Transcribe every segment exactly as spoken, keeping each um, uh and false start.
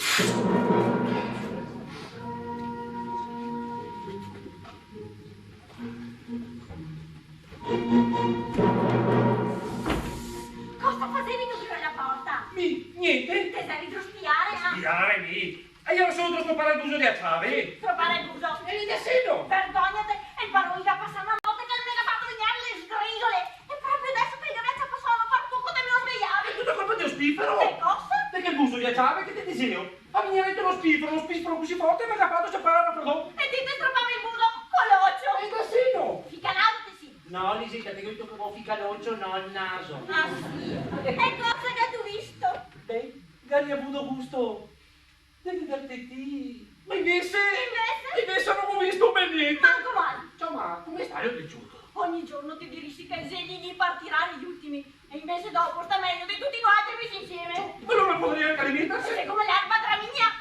Cosa fasevi ti drio la porta? Mi? Gnente. Te seri drio spiare, ah? Spiare, mi? E jero solo drio stropare el buso de la ciave. Stropare el buso? E el deseno! Vergognate, el baron el ga pasà na note che el me ga fato vegner le sgrisole. E proprio deso che el gavea ciapà sono, par poco te me svejavi. Xe tuta colpa de lo spifero! De cosa? De quel buso de la ciave che te diseo. Ga vegnù dentro lo spifero, lo spifero cusì forte che el me ga fato ciapar el rafredor. E ti te stropavi el buso co l'ocio! E el deseno! Ficalaro te si. No, Liseta, te go dito che go ficà l'ocio, no el naso. Ah, sì? E cosa che te ga visto? Beh, garia vuo gusto de vederte ti. Ma invese... Invese? Invese no go visto un bel gnente. Manco mal. Insoma, come sta, Leoncito? Ogni giorno te dirisi che el xe lì lì par tirar i ultimi. E invese dopo sta mejo de tuti noaltri mesi insieme. Ma alora el podarìa anca rimeterse. E come l'erba gramigna.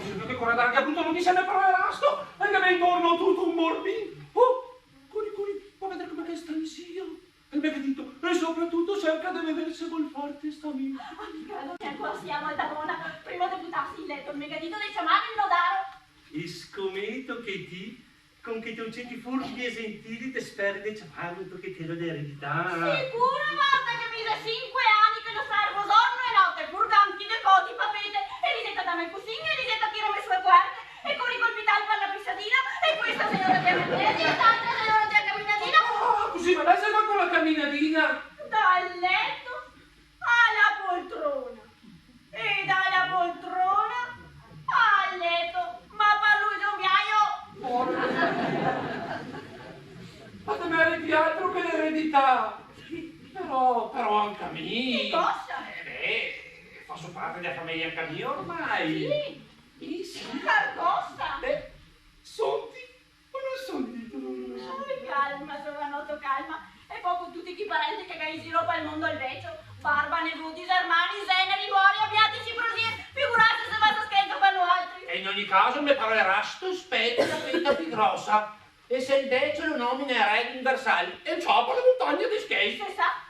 Senti, che corajo, anca bruto, no ti sa, me pare rasto. Anca me intorno tuto un morbin. Oh, cori, cori, va a vedar come che sta in giro. El me ga dito, e sopratuto serca de vedar se vol far testamento. Ah, mi credo che ancora sia molta bona. Prima de butarse in leto, el me ga dito de ciamar el nodaro. E scometo che ti, con che te lo ceti furbo e zentile, te speri de ciaparlo un tocheteło de eredità. Sicuro, varda che mi xe sinque ani che lo servo giorno e note, purgando de coti papete, e Liseta dame el cusin, e Liseta tirame su le cuerte. E cori col pital par la pisadina, e questa siora che me vede, e l'altra siora che caminadina. Ah, cusì, ma dai, se va co la caminadina. Dal leto a la poltrona, e da la poltrona al leto, ma par lu xe un viajo. Ma te meriti altro che l'eredità. Però, però anca mi. Che cosa? Eh, beh, faso parte de la fameja anca mi ormai. Sì. Sì, sì. Par cosa? Beh, son ti o no son ti? Oh, calma, giovanoto, calma. E po' co tuti chi parenti che ga in giro pal mondo el vecio, barba, nevoti, zermani, zeneri, mori, biati, sprosi, figurarse se va schento par noaltri. E in ogni caso me parlarà sto speta la feta pì grosa. E se el vecio lo nomina erede universal, el ciapa la montagna de schei. Se sa.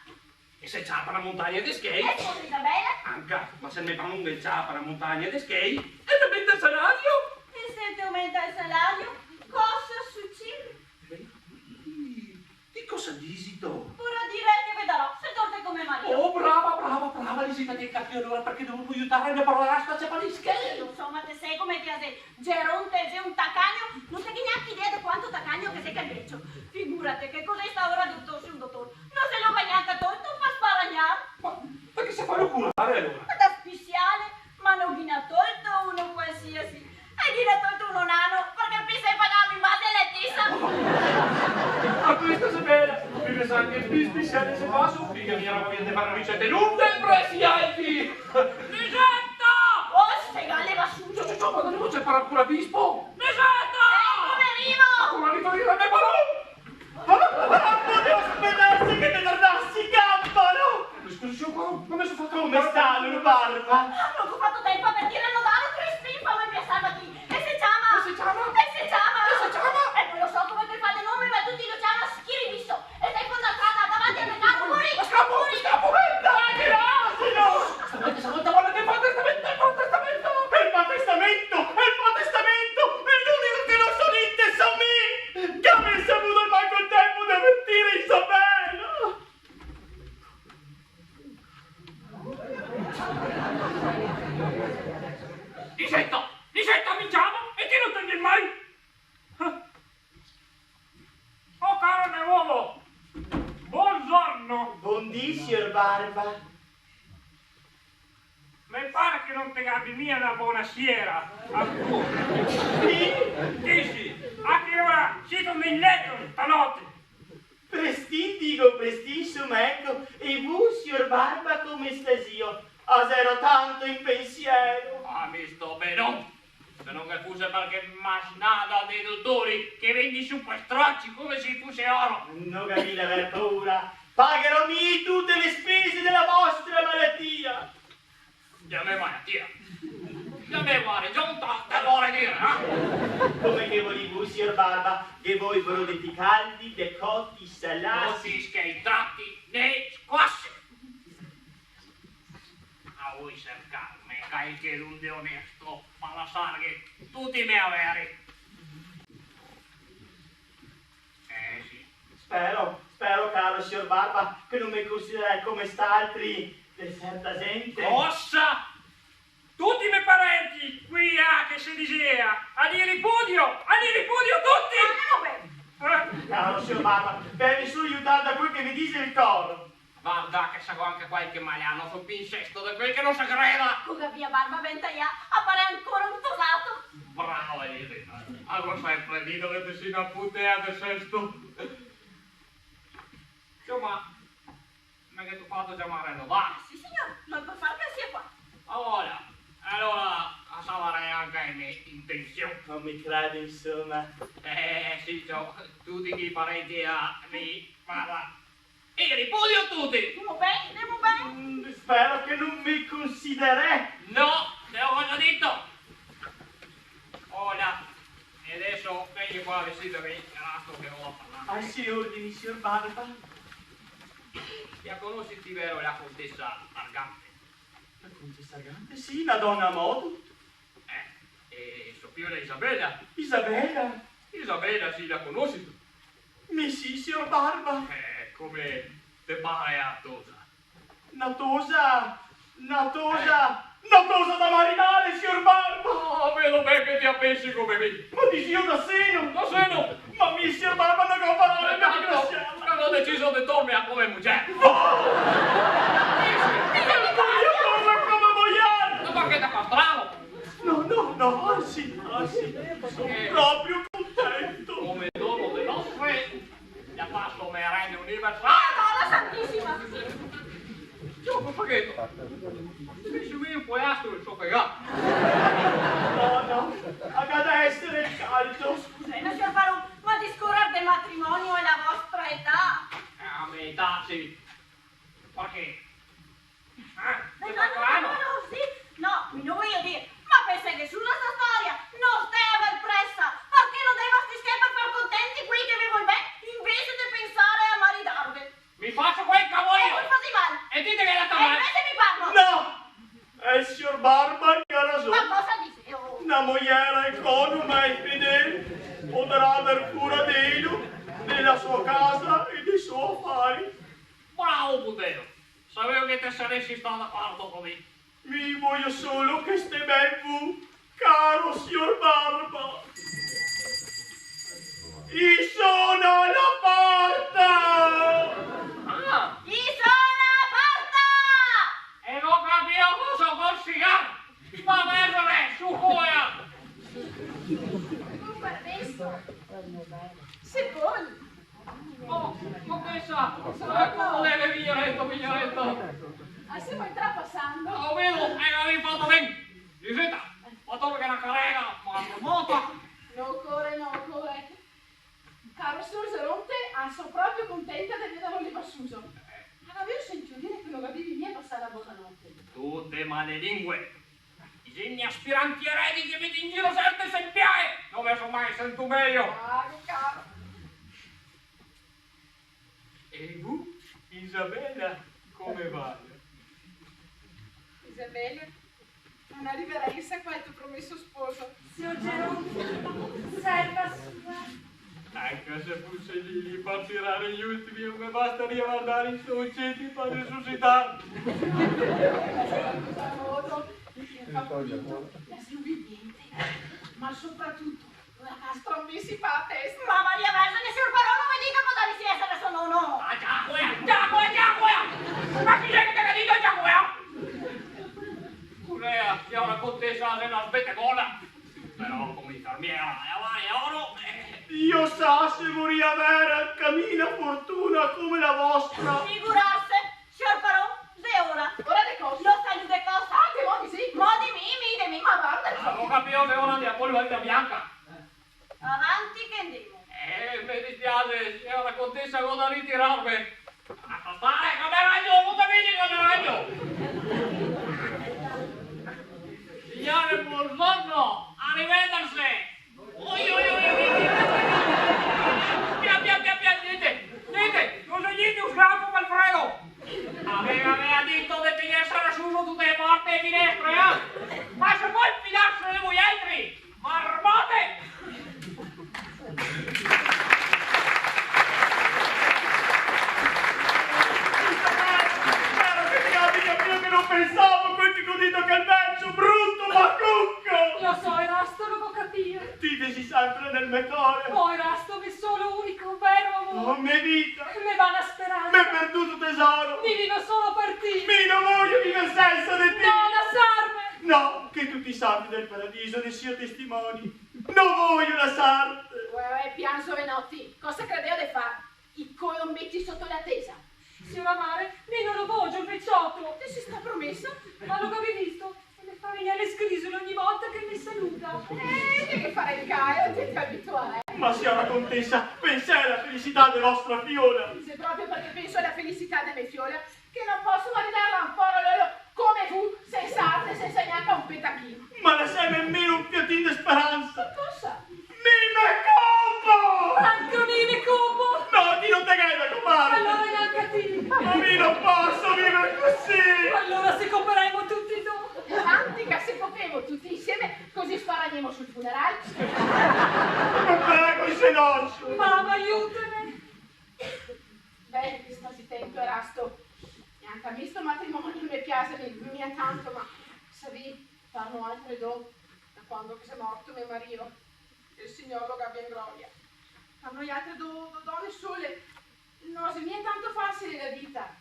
E se ciapa na montagna de schei? E come, Isabela? Anca, ma se me paron el ciapa na montagna de schei, el me aumenta el salario? E se te aumenta el salario, cosa sucede? Beh, ti cosa dixito? Vorà dire che vedarò se torte co me marìo. Oh, brava, brava, brava, Liseta, te ga capìo alora parché dopo iutarme a parlar sta ciapa de schei. Lo so, ma te sa come che el xe. Geronte xe un tacagno, no te ghe gnanca idea de quanto tacagno che xe quel vecio. Figurate che co xe sta ora de torse un dotor, no se lo ga gnanca tolto par sparagnar. Ma, ma che se fa lo curare alora? Ma da spisiale, ma no ghi n'à tolto uno qualsiasi, e ghi n'à tolto uno nano, parché el pensa de pagarlo in base a l'altesa. Ma questa xe bela, parché sa che pì spisiale se fa, so figa mia, la va via de far ricete, no te presi alti! Lisetta! Oh, se gale va su! Ciò, ciò, ciò, ma dove c'è ancora bispo? Lisetta! Eco, rivo! Ancora ritorno, me paro! Ah, ah, ah, podeva spetarse che te tornasi, camparo! Mi scusi, sior Coro, ma me so fato... Come sta, lor barba? Ah, no go fato tenpo par dire al nodaro, Crispin, fame piasar, ma ti E se ciama? E se ciama? E se ciama? E se ciama? E po' lo so come che el fa de nome, ma tuti lo ciama Schiribisso. E sta in fondo a strada, davanti al mercato, cori, cori! Scampo, scampo! Dai, che l'asino! Stavolta, stavolta, guarda che fa testamento, fa testamento! El fa testamento, el fa testamento! E l'unico che no so dite so mi! Che me so avuo manco el tenpo de avertire Isabela! Lisetta, Lisetta, mi ciamo e ti no te vien mai! Oh, caro nevodo, bongiorno! Bondì, sior Barba. Me pare che no te gabi mia na bona siera. Sì? Dixi, a che ora sito in leto stanote? Prestin, digo, prestin, insoma, eco. E vu, sior Barba, come stasio? A zero tanto in pensiero. Ah, mi sto benon. Se no che fuse par che masnada de dotori che vegni su par stroci come se i fuse oro. No gavì da aver paura. Pagherò mi tute le spese de la vostra malatia. De la me malatia? De la me guarigion, te, te vol dire, eh? Come che volì vu, sior Barba, che voi brodeti caldi, decoti, salati. Coti, scheitrati, né squasi. A voi sercarme, Anche un de onesto, ma lasarghe tuti i me averi. Eh, sì. Spero, spero, caro sior Barba, che no me considerè come st'altri de certa gente. Cosa? Tuti i me parenti, quei là che se disea, a li ripudio, a li ripudio tuti! Ah, no, beh. Eh? Caro sior Barba, beh, mi so aiutà da quel che me dixe el coro. Varda che sa go anche qualche malià, no so pì insesto de quel che no se creda! Coga via barba ben taià, a pare ancora un tosato! Brava, Eliseta! Gavevo senpre dito che te si na putea de sesto! Insoma, me gheto fato ciamare a notar? Ah, sì, signor, no el pol far che el sia qua. Alora, alora, a savarè anche le me intension. No me credi, insoma. Eh, sì, ciò, tuti i parenti a mi, varda. E i ripudio tuti! Ndemo ben, ndemo ben! Mm, spero che no me considerè. No, te lo go dito! Ola, e deso vegni qua vicin a mi, che go da parlar. Ai siori ordini, sior Barba. La conositi vero la contesa Argante? La contesa Argante? Sì, na dona a modo. Eh, e so fiola Isabela? Isabela? Isabela, sì, la conosito. Mi sì, sior Barba. Eh, come te pare la tosa? Na tosa, na tosa, eh, na tosa da maridare, sior Barba! Oh, vedo ben che te la pensi come mi. Ma disìo da seno! Da seno! Ma mi, sior Barba, no go parole par ringrasiarla. Tanto, go deciso de torla come mugier. Oh! Voio torla come mugier! Ma parché te fa strano? No, no, no, ansi, ansi, son proprio contento. Come dono de nozze, la faso merenda universale. Madona santisima! Ciò, che fagheto? Te si un poiastro el so fegà. No, no, a ga da esare el caldo. Scuseme, sior paron, ma discorer de matrimonio a la vostra età? Eh, a me età, sì. Parché? Ah, no, no, no, no, sì. No, mi no voio dir, ma penseghe su sta storia, no stea aver presa, parché no demo sti schei par far contenti quei che ve vol ben, invese de pensare a maridarve. Mi faso quel che voio! E no fasi mal! E ti te ghe da tornare! E invese mi parlo! No! El sior Barba el ga rason. Ma cosa diseo? Na moiera economa e fedel podarà aver cura de elo, de la so casa e dei so afari. Bravo, puteo! Saveo che te saresi stà d'acordo co mi. Mi voio solo che stea ben vu, caro sior Barba. I sona a la porta! Ah! I sona a la porta! E go capìo cosa consigliar! Ma vergine, su, cola! Con permeso. Se pol. Oh, contesa, eco, volete, vignoreto, vignoreto. Ah, semo intrà pasando. Ah, lo vedo, eh, gavì fato ben. Liseta, ma torghe na carega, ma no mota. No ocore, no ocore. Caro sior Geronte, ah, so proprio contenta de vederlo lì va suso. Ma gavìo sentìo dir che no gavevi mia pasà la bona note? Tute male lingue. Bisogna aspiranti eredi che mete in giro certe sempiae! No me so mai sentù mejo! Ah, che caro! E vu, Isabela, come va? Isabela? Na riverensa qua al to promeso sposo. Sior Geronte, serva sua. Anca se fuse lì, lì par tirar i ultimi, no me bastaria vardar i so ogeti par resusitar. Modo, el fa pulito, el xe ubidiente, ma sopratuto el ga strambisi pa la testa. Ma Maria Vergine, sior paron, no me diga, podarisi esare so nono. Ah, già, quela, già, quela, già, quela! Ma chi xe che te ga dito già, quela? Cus'è, siora contesa, xe na sbetegona? Però come infermiera, e avanti, e oro, eh. Dio sa se voria aver anca mi na fortuna come la vostra. Figurarse, sior paron, xe ora. Ora de cosa? Lo sa lu de cosa? Ah, de modi, sì. Modi mi, mi, de mi. Ma varda. Ah, go capìo, xe ora de la polvere bianca. Avanti che ndemo. Eh, me dispiase, siora contesa, go da ritirarme. Sta stare, che me ragno, no te vedi che me ragno? Signore, buongiorno, arrivederci. Oi, oi, oi, oi, oi. Pia, pia, pia, pia, gnente, gnente, no xe gnente, un sgrafo par el fredo. Gaveva, gaveva dito de tegnerse a rasuso tute le porte e finestre, eh? del me core. Oh, Erasto, me solo unico vero amor. Oh, me vita. Me vana speransa. Me perduto tesoro. Mi vivo solo par ti. Mi no vojo viver sensa de ti. No, lasarme. No, che tuti i santi del paradiso ne sio testimoni. No vojo lasarte. Uè, uè, pian, zovenoti. Cosa credeo de far? I colombetti soto la tesa. Siora mare, mi no lo vojo el vecioto. Te si sta promesa? Ma lo gavì visto? Me fa vegner le scrisule ogni volta che me saluta. Eh, che, che farà el calo, te te abituarai. Ma siora contesa, pensè a la felicità de vostra fiola. Xe proprio parché penso a la felicità de me fiola che no poso maridarla ancora, lo, lo, come vu, sensa arte, sensa gnanca un petachin. Ma laseme almeno un fiatin de speransa. Che cosa? Mi me copo! Anca mi me copo! No, ti no te ghè da coparte! Alora gnanca ti! Ma mi no poso viver cusì! Alora se coperemo tuti e do! Avanti, che se copemo tuti insieme, cusì sparagnemo sul funeral. Ve prego, i xe nosi! Mama, aiuteme! Beh, sta zitento, Erasto. E anca a mi sto matrimonio me piase mi-, mia tanto, ma savì, par noialtre do, da quando che xe morto me marìo, che el Signor lo gabia in gloria. Par noialtre do, do done sole, no xe mia tanto fasile la vita.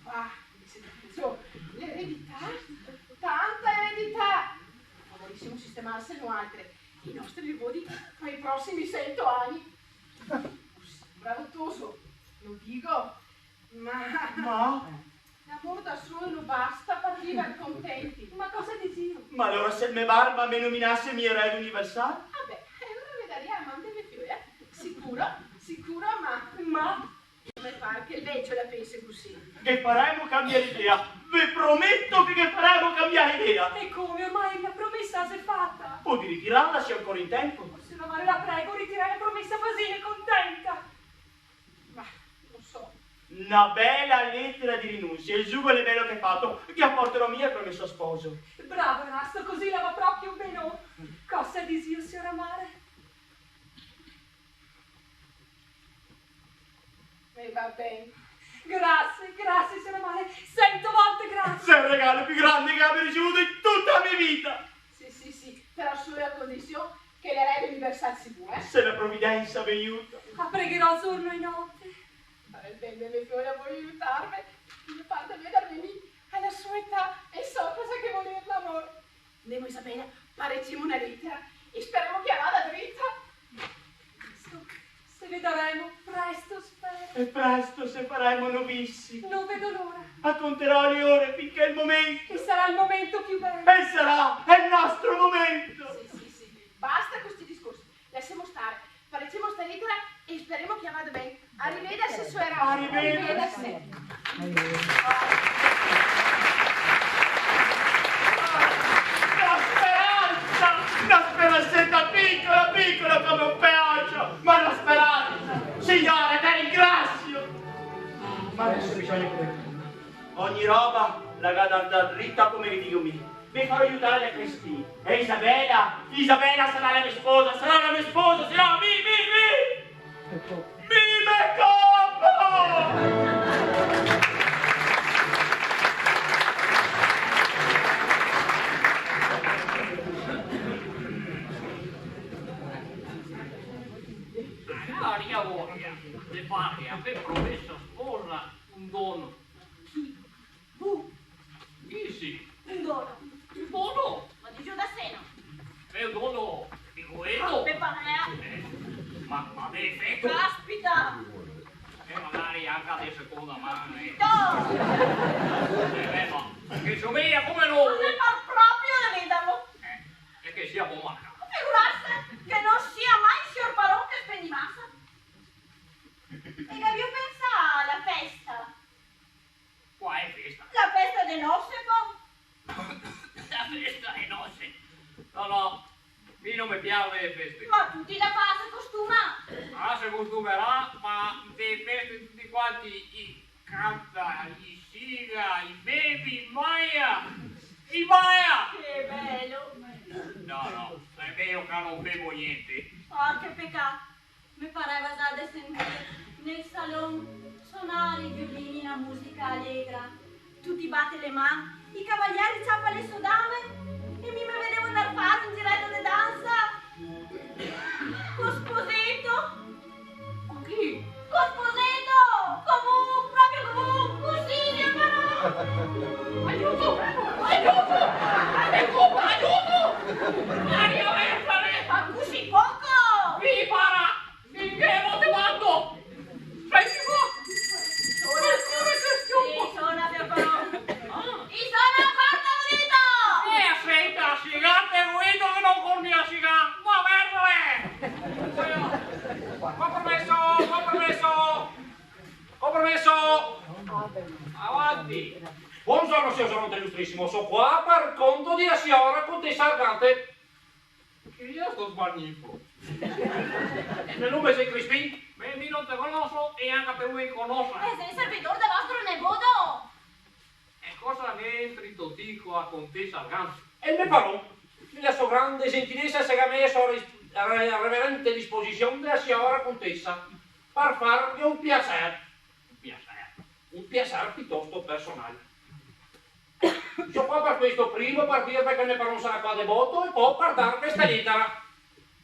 Ah, invese de questo, l'eredità, tanta eredità! Ma volesimo sistemarse noialtre, i nostri nipoti, par i prosimi sento ani. Bravo toso, lo digo, ma... Ma? L'amor da solo no basta par viver contenti. Ma cosa dixìo? Ma alora se el me barba me nominase mi erede universal? Ah beh, e alora vedarìa l'amante de me fiola. Sicuro, sicuro, ma... Ma? Me par che el vecio la pense cusì. Ghe faremo cambiar idea, ve prometo che ghe faremo cambiar idea. E come, ormai la promesa la xe fata. Pol ritirarla, sio ancora in tempo. Siora mare, la prego, ritirè la promesa, fasime contenta. Ma, no so. Na bela letera de rinunsia, el zugo l'è belo che fato, ghe la porterò mi al promeso sposo. Bravo, Erasto, cusì la va proprio ben. Cosa dixìo, siora mare? Me va ben. Grasie, grasie, siora mare, sento volte grasie. Xe el regalo pì grande che gabia ricevuto in tuta la me vita. Sì, sì, sì, però solo a condision che l'erede universal si vu, eh? Se la providensa ve iuta. La pregherò giorno e note. Par el ben de me fiola, vol iutarme, me par de vederme mi a la so età e so cosa che vol dir l'amor. Ndemo, Isabela, parechemo na letera e speremo che la vada drita. Presto, se vedaremo, presto, spero. E presto se faremo novisi. No vedo l'ora. A conterò le ore finché el momento. E sarà el momento più belo. E sarà el nostro momento. Sì, sì, sì. Basta co sti discorsi. Lasemo stare. Parechemo sta letera e speremo che la vada ben. Arivederci, siora. Arivederci. Na speransa! Na speranseta picola, picola come un peocio, ma na speransa! Signore, te ringrasio! Ma deso bisogna che... Ogni roba la ga da andar drita come che digo mi. Me farò iutar da Cristina. E Isabela? Isabela sarà la me sposa, sarà la me sposa, se no mi, mi, mi! Mi me copo! Aria voia de fare a me promesa sposa un dono. Chi? Vu? Mi sì. Un dono. Un dono? Ma de giù da seno. Xe un dono de goeto. Pe parea. Eh, ma, ma de efeto. Caspita! E magari anca de seconda man, eh. No! Eh, beh, ma che someja come no? Ma me par proprio de vederlo. Eh, e che sia bon marcà. Figurarse che no sia mai sior Paron che spendi masa. E gavìo pensà a la festa? Quale festa? La festa de nose, po. La festa de nose? No, no, mi no me piaxe le feste. Ma tuti la fa, se costuma. Ah, se costumerà, ma de feste tuti quanti i canta, i siga, i bevi, i baia, i baia! Che belo! No, no, xe mejo che no bevo gnente. Ah, che pecà. Me pareva za de sentir nel salon sonar i violini, na musica alegra. Tuti bate le man, i cavalieri ciapa le so dame, e mi me vedevo ndar fare un gireto de dansa. Senta, sigà, te go dito che no col mio sigà! Ma vergole! Compromeso, compromeso! Compromeso! Avanti! Bongiorno, sior Zamonte ilustrisimo, so qua par conto dea siora contesa Argante. Chi xe sto sbarnifo? El me nome xe Crispin. Beh, mi no te conoso e anca te voio conosar. Eh, xe el servidor de vostro nevodo! E cosa ghentrito ti co la contesa Argante? El me paron, nela so grande gentilesa, se ga meso a ris-, a re-, a reverente disposision dela siora contesa, par farghe un piaser. Un piaser? Un piaser pitosto personal. So qua par questo, primo par dirve che el me paron sarà qua de boto e po par darve sta letera.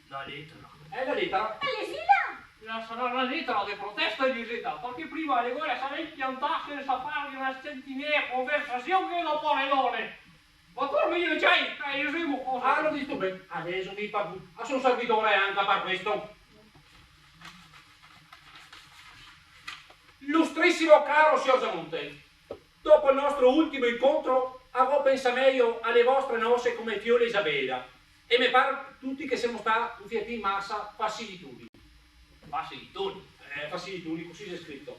La letera? Eh, la letera. E lesila! La sarà la letera de protesta, Liseta, parché prima le go lasà inpiantà sensa farghe na sentinea conversasion che dopo le done. Ma come mi le ciai? Eh, io semo cosa? Ah, lo dito ben. Adeso mi pago. A so servidore anca par questo. Ilustrisimo caro sior Zamonte, dopo el nostro ultimo incontro, go pensà mejo a le vostre nose come fiol e Isabela, e me par tuti che semo stà un fiatin masa facilitoni. Facilitoni? Eh, facilitoni, cusì xe scrito.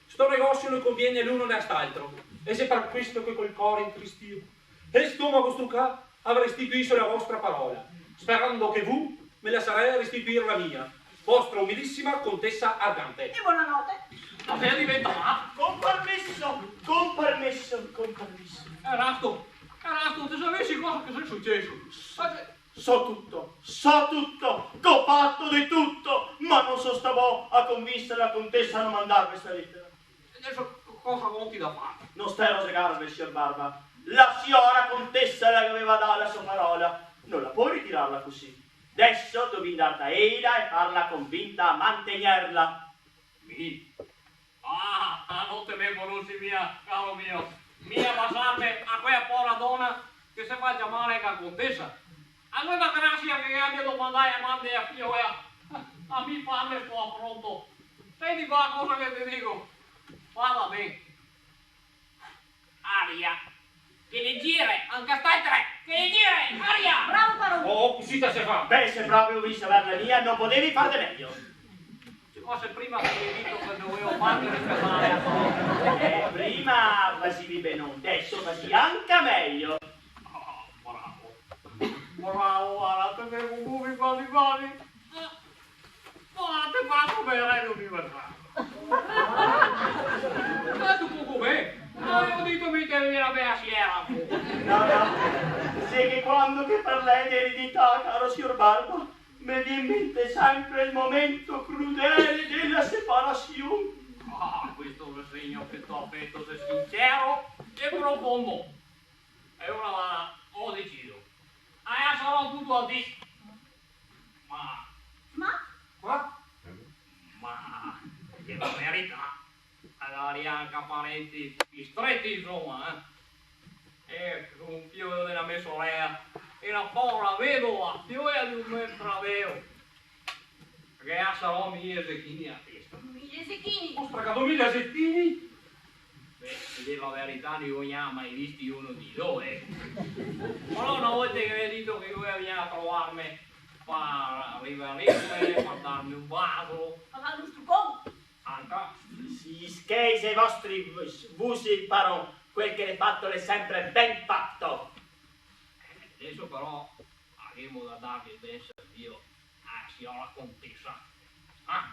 Sto negosio no convien l'uno né a st'altro, e xe par questo che col core intristìo e el stomago strucà, go restituiso la vostra parola, sperando che vu me lasarè restituir la mia, vostra umilisima contesa Argante. E bonanote. Ma se diventa mat? Con permeso, con permeso, con permeso. Erasto, Erasto, te savesi cosa che xe suceso? Ma te... So tuto, so tuto, go fato de tuto, ma no so stà bon a convinser la contesa a no mandarme sta letera. Deso cosa gavì da far? No stè rosegarve, sior Barba. La siora contesa la gaveva dà la so parola. No la pol ritirarla cusì. Deso dovì ndar da ela e farla convinta a mantegnerla. Mi? Ah, ah, no te me conosi mia, caro mio. Mia basarme a quela pora dona che se fa ciamar la contesa. A quela grasia che gabia domandà a man de la fiola, a mi farme sto afronto. Senti qua cosa che te digo. Varda ben. Aria. Che le gire, anca st'altre. Che le gire, aria! Bravo, paron! Oh, cusì te se fa. Beh, se proprio volevi saver la mia, no podevi far de mejo. Ma se prima te gavevi dito che dovevo farme rispetar, eh. Eh, prima fasevi benon, deso fasi anca mejo. Ah, bravo. Bravo, varda, te vedo come quasi quasi. Ma te faso bere l'universal. Ma te poco ben? Gavevo dito mi che vegniva ben a siera. No, no. Xe che quando che parlè de eredità, caro sior Barba, me vien in mente sempre el momento crudele dela separasion. Ah, questo xe segno che el to afeto xe sincero e profondo. E ora, varda, go deciso. Adeso go tuto da dir. Ma... Ma? Ma? Ma, che la verità, la daria anca a parenti streti, insoma, eh. E un fio de la me sorela, e la pora vedova, fiola de un me fradeo. Che la sarà mile zechini a testa. Mile zechini? Go stracà mile zechini? Beh, a dir la verità, no i go gnanca mai visti uno dei do, eh. Però na volta che i me ga dito che i gaveva da vegner a trovarme par riverirme, par darme un baso. Par far un strucon. Anca. Sì, schei xe vostri, vu sì el paron, quel che l'è fato l'è sempre ben fato. Eh, deso però gavemo da darghe ben servio a la siora contesa. Ah!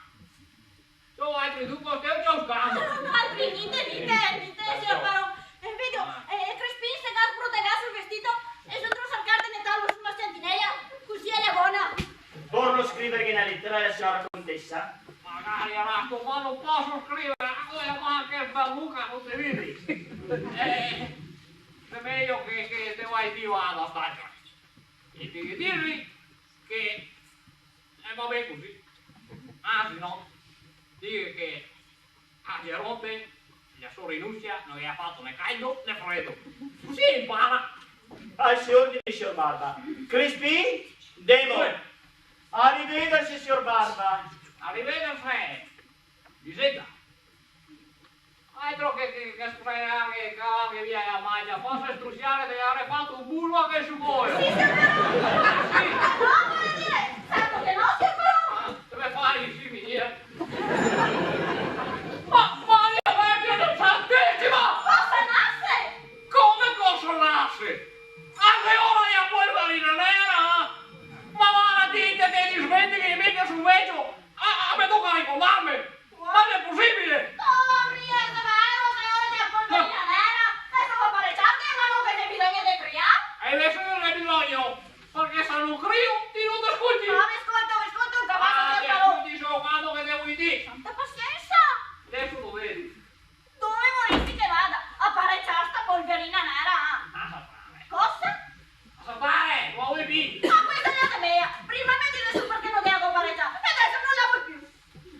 Ciò, altri du, co ste ciò scamo! Altri ninte, ninte, ninte, sior paron. Eh, vedo, eh, Crespin se ga sbrotegà sul vestito e xe drio sercar de netarlo su na sentinela, cusì l'è bona. Vorlo scriverghe na letera a la siora contesa? Magari, Erasto, ma no poso scriver, a quela man che sberluca no te vedi. Eh, xe mejo che, che te vai ti, varda, sta. E te dirghe che, eh, va ben cusì. Anzi, no, dighe che a Geronte la so rinuncia no ghe ga fato né caldo né fredo. Cusì inpara. Al so ordine, sior Barba. Crespin, ndemo. Uè. Arivederci, sior Barba. Arivederci. Liseta. Altro che, che, che scusa, che, che, che via la maglia, forse strusiare te gavarè fato un bulo anca su voi. Sì, sior Barone. Sì. Ma no, voio dire, certo che no, sior Barone. Ah, te me fai infiminire. Ma, Maria Vergine Santisima! Cosa nase? Come cosa nase? A che ora xe a polvarina nera? Ma va, la dite che i sventi che i mete sul vecio, a, a me toca ricordarme. Ma xe posibile? Oh, Maria, xe vero, xe ora de polvarina nera? Deso vo a pareciarme, ma no ghe xe bisogno de criar? E deso no ghe xe bisogno, parché se no crio, ti no te scolti. Ma ve scolto, ve scolto, un cavalo, sior Barone. Ah, te scolti solo quando che te vol ti. Santa pasiensa! Deso lo vedi. Dove voresti che vada? A pareciar sta polvarina nera, ah? Ah, va ben. Cosa? Cosa fare? No la vol pì! Ma questa xe la mea! Prima me tira su parché no te la go parecià, e deso no la vol pì!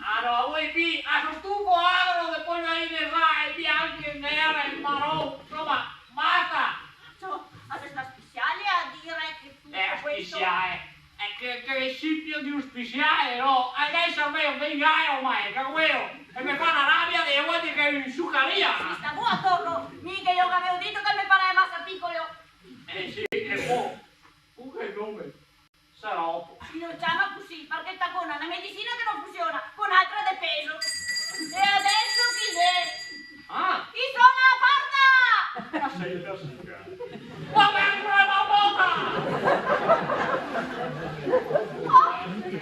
Ah, no la vol pì! Ah, so stufo, agro, de polvarine, sa, e bianche, nere, e maron, insoma, basta! Ciò, ma te sta spisiale a dire che tuto questo... Eh, spisiale! Eh, che, che xe simio de un spisiale, no? Eh, deso me, me gae ormai, che quelo, e me fa na rabia de volte che me insucaria! Sì, sta buono, Torro! Mi che ghe gavevo dito che me pareva masa picolo! Eh sì, e po', comunque el nome, Saropo. Lo ciama cusì parché el sta co na medisina che no funsiona, co n'altra de peso. E deso chi xe? Ah! Chi sona la porta? Ma sì, la siga. Va ben, la porta! Oh,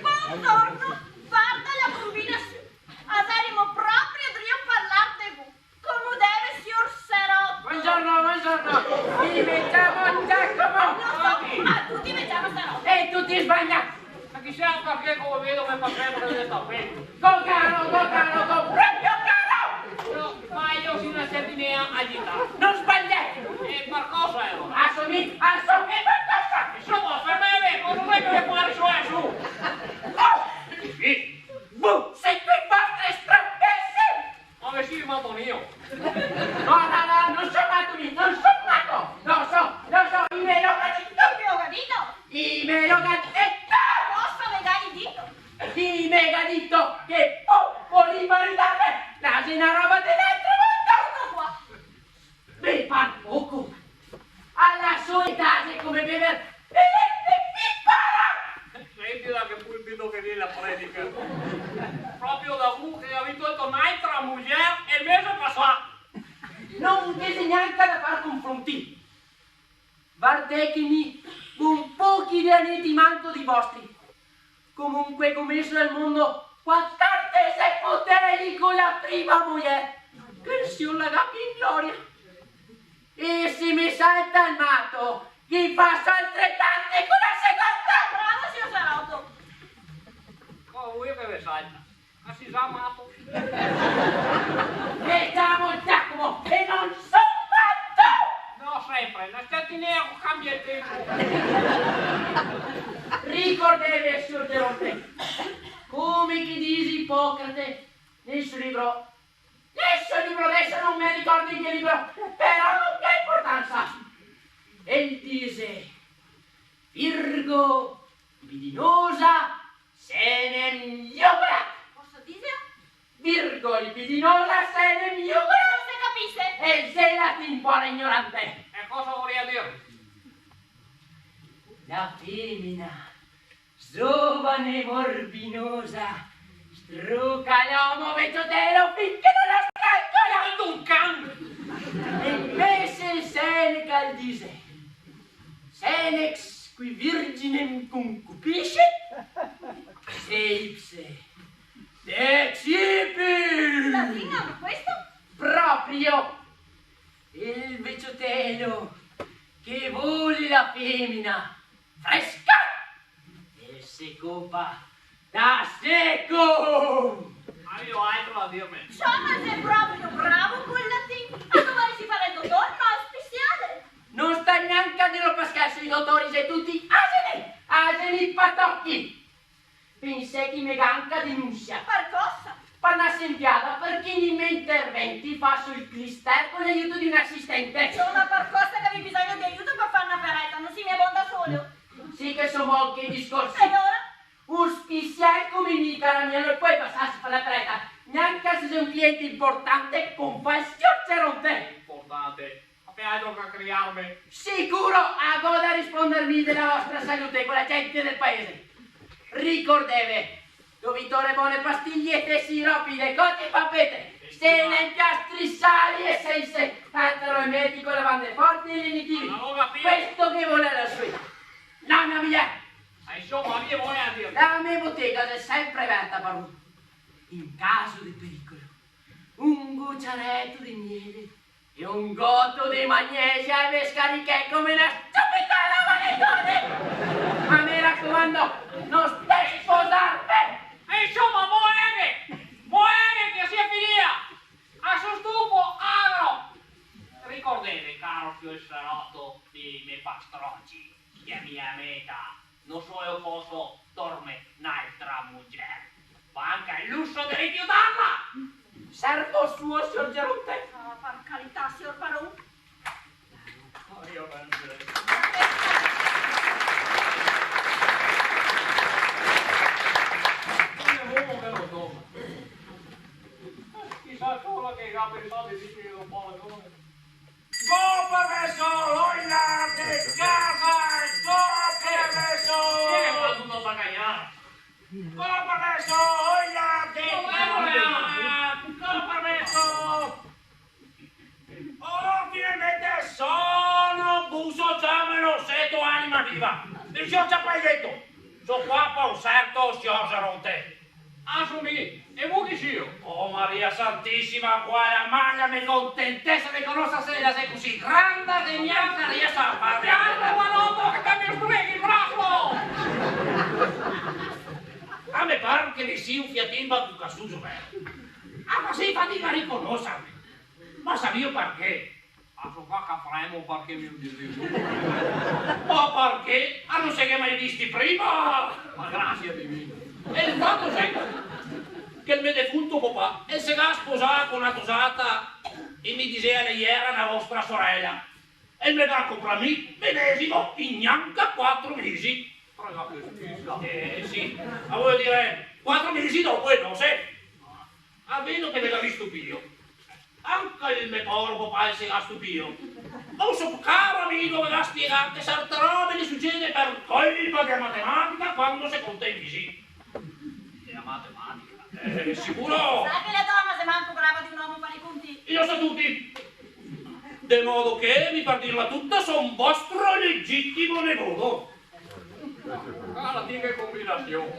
bongiorno, varda la conbinasion. A saremo proprio drio parlar de vu. Come deve, sior Saropo? Bongiorno, bongiorno. Mi me ciamo Giacomo. Lo so, ma tuti me ciama Saropo. E tuti sbaglià. Ma chisà parché, come vedo, me fa sempre del tappeto. Go caro, go caro, go proprio caro. No, ma mi so na certa mea agità. No sbagliè. E par cosa, alora? Asomiglia, asomiglia par cosa? Insoma, par me, cosa xe che me pare su e su? Oh! Sì. Vu sè quei vostri strapesi! Ma ve sì mato mio? No, no, no, no so mato mi, no so mato! No so, no so, i me lo ga dito! I me lo ga dito! I me lo ga dito! Cosa ve ga dito? I me ga dito che po-, po' volì maridarme, la xe na roba de l'altra volta! Eco qua! Me par poco. A la so età xe come bever e lente pipara! Senti da che pulpito che vien la predica. Proprio da vu che gavì tolto n'altra mujer el mese pasà. No ghe xe gnanca da far confronti. Vardè che mi go un pochi de aneti manco dei vostri. Comunque, go meso al mondo quatordexe puteli co la prima mujer, che el Signor la ga in gloria. E se me salta el mato, ghe faso altretante co la seconda! Bravo, sior Saroto! Oh, vuto che ve salta? Ma si sa mato? Me ciamo Giacomo e no so mato! No, sempre, na certa mea cambia el tempo. Ricordeve, sior Geronte, come che dixe Ipocrate nel so libro, nel so libro, deso no me ricordo in che libro, però no ga inportansa. El dixe: Virgo, libidinosa, senem iugurat. Cosa dixe? Virgo, libidinosa, senem iugurat. No se capise. El xe latin, pora ignorante. E cosa voria dir? La femina, zovane, morbinosa, struca l'omo veciotelo finché no lo strangola. Come un can! E invese Seneca el dixe: Senex qui virginem concupiscit, se ipse decipi. Latin anca questo? Proprio! El veciotelo che vol la femina fresca el se copa da seco! Ma mi go altro da dirme. Insoma, xe proprio bravo col latin. Ma dovaresi far el dotor, no el spisiale. No sta gnanca a dirlo, parché i dotori xe tuti asini, asini patochi. Pensè che i me ga anca denunsià. Par cosa? Par na senfiada, parché nei me interventi faso el clistè co l'aiuto de un asistente. Insoma, par cosa che gavì bisogno de aiuto par far na pereta? No si mia bon da solo? Sì che so bon che i discorsi. E alora? Un spisial come mi, cara mia, no pol pasarse par la pereta, gnanca Questo xe un cliente inportante, confa el sior Ceronte. Inportante? Ma fè altro che criarme. Sicuro, a go da risponderme dela vostra salute, quela gente del paese. Ricordeve, dovitore, bone pastiglie, de siropi, de coti e papete, stene, inchiastri, sali e sense, tantaro e medico, lavande forti e lenitivi. Ma no go capìo. Questo che vol la sua. Lana via. Ma insoma, via, vol dir. La me botega xe sempre verta, paron. In caso de pericolo, un gociareto de miele e un goto de magnesia e ve scarichè come na stupida, maledete! Ma me racomando, no stè sposarve! E insoma, moeve! Moeve che sia finìa! A so stufo, agro! Ricordeve, caro sior Saroto, de me far stroci, che a mia meta no solo poso torme n'altra mugier, ma anca el luso de rifiutarla! Servo suo, sior Geronte? Ah, par carità, sior paron. Chisà cosa che ga pensà de dirghe un po' ragione. Go permeso, oia, de casa, go permeso! Chi xe che fa tuto sta cagnata? Go permeso, oia, de casa! Go permeso! Oh, finalmente sono, buso, ciamelo, seto, anima viva! El sior Ciapaileto! So qua pa un certo sior Geronte. Ah, so mi. E vu chi sio? Oh, Maria Santisima, quala magna me contentesa de conosersela, xe cusì granda che gnanca rieso a far. Granda, ma no, che te me streghi el braso! A me par che el sia un fiatin bacucasuso, vero? A fasì fadiga a riconoserme. Ma savìo parché? A so qua che fremo parché mi lo digo. Ma parché? A no se ga mai visti prima! Ma grasie, Mimì. E el fato xe che el me defunto papà el se ga sposà co na tosata e mi disea che ela iera na vostra sorela. E el me ga comprà mi medesimo in gnanca quatro mesi. Prega che scusa. Eh, sì. Ma vojo dir, quatro mesi dopo, eh, no, se. A meno che me ga stupìo. Anca el me poro papà el se ga stupìo. Ma un so caro amigo me ga spiegà che serte robe le sucede par colpa dea matematica quando se conta i mesi. Dea matematica? Eh, sicuro! Sa che la dona xe manco brava de un omo par i conti? I lo sa tuti. De modo che, mi, par dirla tuta, so un vostro legitimo nevodo. Cara ti, che combinasion!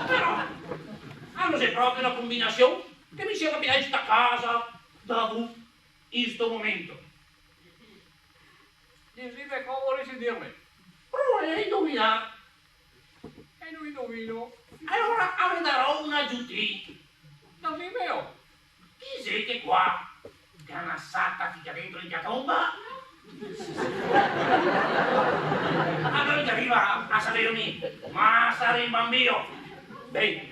Però, a no xe proprio na combinasion che mi sia capità in sta casa da vu in sto momento. Disime cosa voresi dirme. Prova a indovinar. E no indovino. Alora, a ve darò un agiutì. Disime, oh. Chi xe che qua ga na sata fica dentro in catomba? Ma no ghe riva a saverlo mi, ma sarìa un banbio. Ben,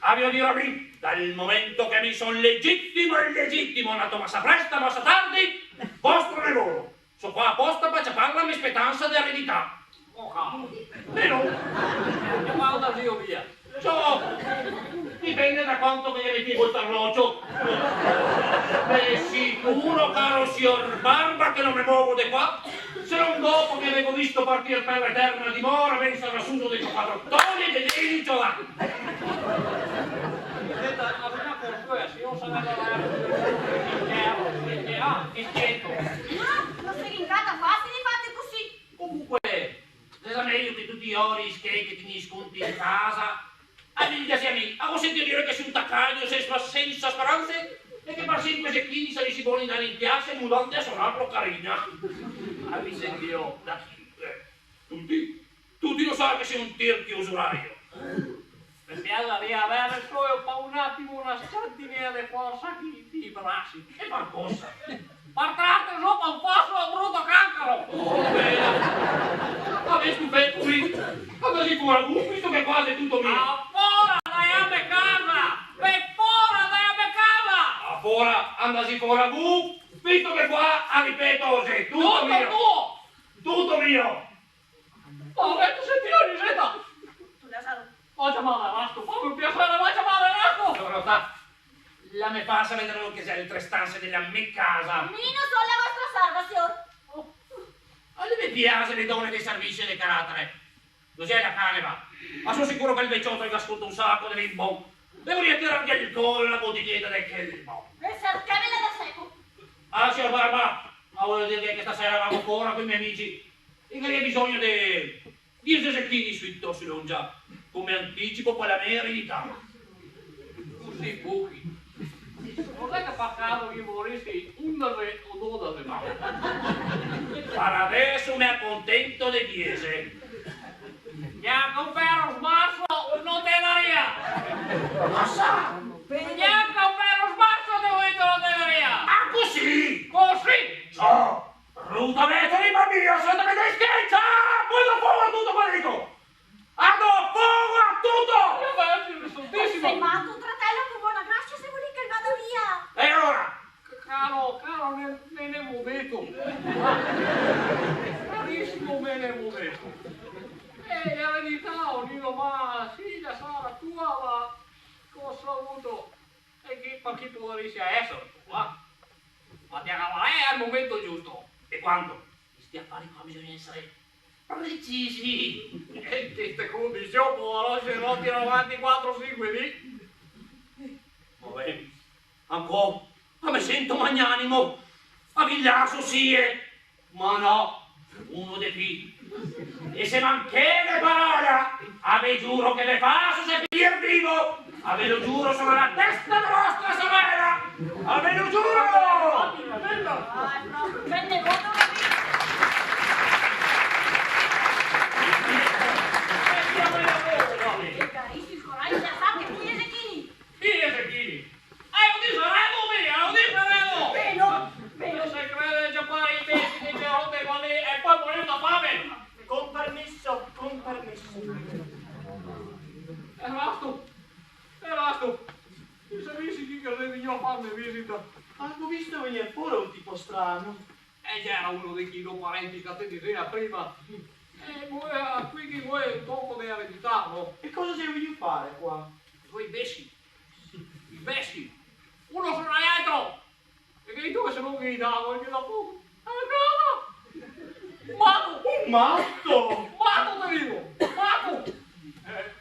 a ve lo dirò mi, dal momento che mi son legitimo, ilegitimo, na tomasa presta, mosa tardi, vostro nevodo. So qua aposta par ciapar la me spetansa de eredità. Oh, caro. Beh, no. E quando, zio, via? Ciò, dipende da quanto che ghe metì el tarlocio. Beh, sicuro, caro sior Barba, che no me movo de qua, se no dopo che vedo visto partir par l'eterna dimora, ben sarà suso de quatro toni de lelicio là. Senta, a ve ga fortuna, se no sarà... Ah, no se ghe incata fastidi, fate cusì. Comunque, xe za mejo che tuti i ori i schei che te i sconti in casa. A mi, a mi, a go sentìo dir che se un tacagno xe spa-, sensa speranse, e che par sinque zechini sarisi boni ndar in piasa in mudande a sonarlo carina. A ve sentìo da chi? Eh, tuti? Tuti lo sa che xe un tirchio usurario. Me piasaria aver solo par un atimo na s-ciantinela de forsa chi, chi brasi. E par cosa? Par trarte zo par un foso, bruto cancaro! Oh, bela! Ma ve stufè cusì? Andasì fora vu, visto che qua xe tuto mio. A fora da la me casa! Ve fora da la me casa! A fora, andasì fora vu, visto che qua, a ripeto, xe tuto mio. Tuto tuo! Tuto mio! Oh, eh, te senti, Liseta? Vao a ciamar Rasto, fame un piaser, vao a ciamar Rasto! Me fasa vedar che xe le tre stanse de la me casa. Mi no so la vostra serva, sior. Oh, a mi me piaxe le done de servizio e de caratere. Cusì la caneva. Ma so sicuro che el vecioto el ga scorto un saco de vin bon. Devo ritirarghe el colo a la botiglieta de quel bon. E serchevela da seco. Ah, sior Barba, ma voio dir che sta sera vago fora coi me amici. E gavarìa bisogno de diese zechini sui to su longia, come anticipo par la me eredità. Cusì pochi. No xe che par caso che voresi undaxe o dodaxe, ma... Par adeso me acontento de diese. Gnanca un vero smarso no te daria! Cosa? Gnanca un vero smarso te go dito no te daria! Ah, cusì? Cusì! Ciò, bruta bestia, dima mia, senta che te scherzi! Poi do fogo a tuto quel dito! Ah, do fogo a tuto! Io vado a dire santissimo! Sei mato, tratelo con bona grazia, se vol che el vada via! E alora? Caro, caro, me, me ne vo dito. Carisimo, me ne vo dito. Eh, la verità, Nino, ma sì, la sara tua, ma cosa ho avuto? E chi, ma chi podarisi esare, va? Ma te la cavarè al momento giusto. E quando? In sti afari qua bisogna esare precisi. E in ste condision, povero, se no tira avanti quatro, sinque dì. Va ben. Ancò, ma me sento magnanimo. A vi laso, sì, eh. Ma no, uno de pi. E se manchè de parola, a ve giuro che ve faso sepir vivo, a ve lo giuro, so la testa de vostra sorela, a ve lo giuro! Ah, proprio, ben devoto. E carissimo, el corajo, sa che tu ghe xe chini. Chi xe chini? Eh, lo disaremo, mi, lo disaremo! Vero, vero. Lo se crede già fare i pesi di le robe qua lì e poi morir da fame. Con permesso, con permesso. Erasto, Erasto, ti savisi chi che xe vegnù a farme visita? Ah, go visto vegner fora un tipo strano. E gera uno de chi do parenti che te disea prima. E volea, quei che volea un toco de eredità, no? E cosa xe vegnù fare qua? Coi besi. I besi. Uno sora l'altro. E che dito che se no ghe i davo, ghe dà poco. Eh, bravo! Mato! Un mato! Mato, te digo! Mato! Eh,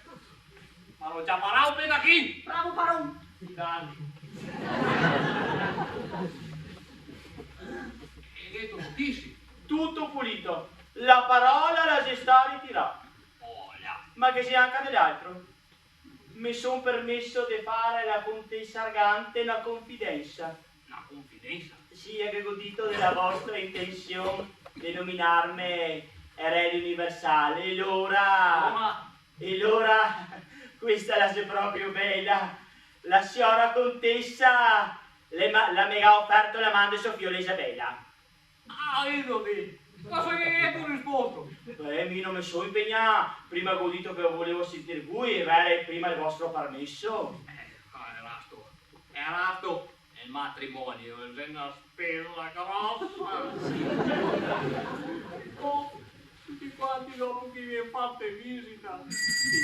ma no ciaparà un pedachin! Bravo, paron! Dai. E che te disi? Tuto pulito. La parola la xe sta ritirà. Ola. Ma ghe xe anca de l'altro. Me son permeso de fare a la contesa Argante na confidensa. Na confidensa? Sì, ghe go dito de la vostra intension de nominarme erede universale, e lora... Lora? E lora, questa la xe proprio bela. La siora contesa le ma-, la me ga oferto la man de so fiola Isabela. Ah, vedo, sì. Ma so che ghe gheto risposto? Eh, mi no me so inpegnà. Prima go dito che volevo sentir vui, e vere prima el vostro permeso. Eh, ah, Erasto. Erasto, el matrimonio xe na spesa grosa. Oh, tuti quanti dopo che i vien fate visita, i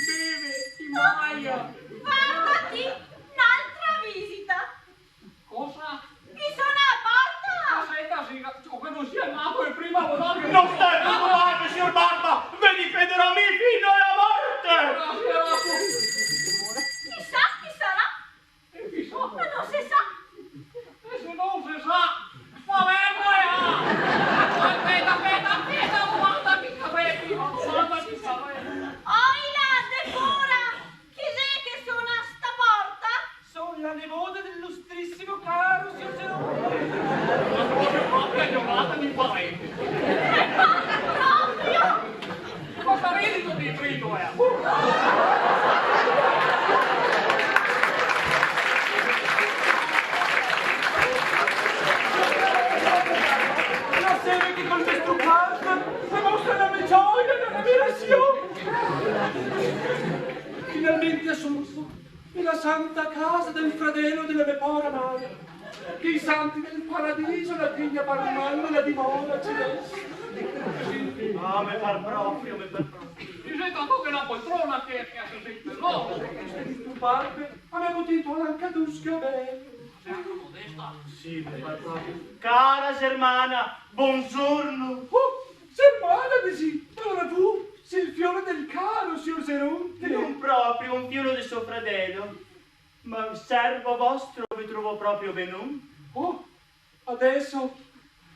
beve, i magna. Varda ti, n'altra visita. Cosa? Chi sona a porta? Ah, senta, sì, o che no sia el mato de prima, no, che... No sta preocuparve, sior Barba, ve difenderò mi fin a la morte! Grasie, grasie. Chisà chi sarà? E chisà? Ma no se sa. E se no se sa, sta ben, eh! Speta, speta, speta, guarda che capelli, guarda che capelli. Oilà, de fora! Chi xe che sona a sta porta? Son la nevoda de l'ilustrisimo caro sior Geronimo. Ma proprio, proprio, giornata di parenti. Proprio! Cosa ridi ti, Frito, eh? La sera che col me strucarte se mostra la me gioia e la me amirasion. Finalmente a sorso. E la santa casa del fradelo de la me pora mare, che i santi del paradiso la tegna par man la dimora celeste. Ah, me par proprio, me par proprio. Dixito che na poltrona che, che se sente loro. Questo disturbarme, a me contento anca dusca bene. Sì, me par proprio. Cara Germana, bongiorno. Oh, Germana, disì, ma alora vu sì el fiol del caro sior Geronte? No proprio, un fiol de so fradelo. Ma el servo vostro ve trovò proprio benon? Oh, adeso,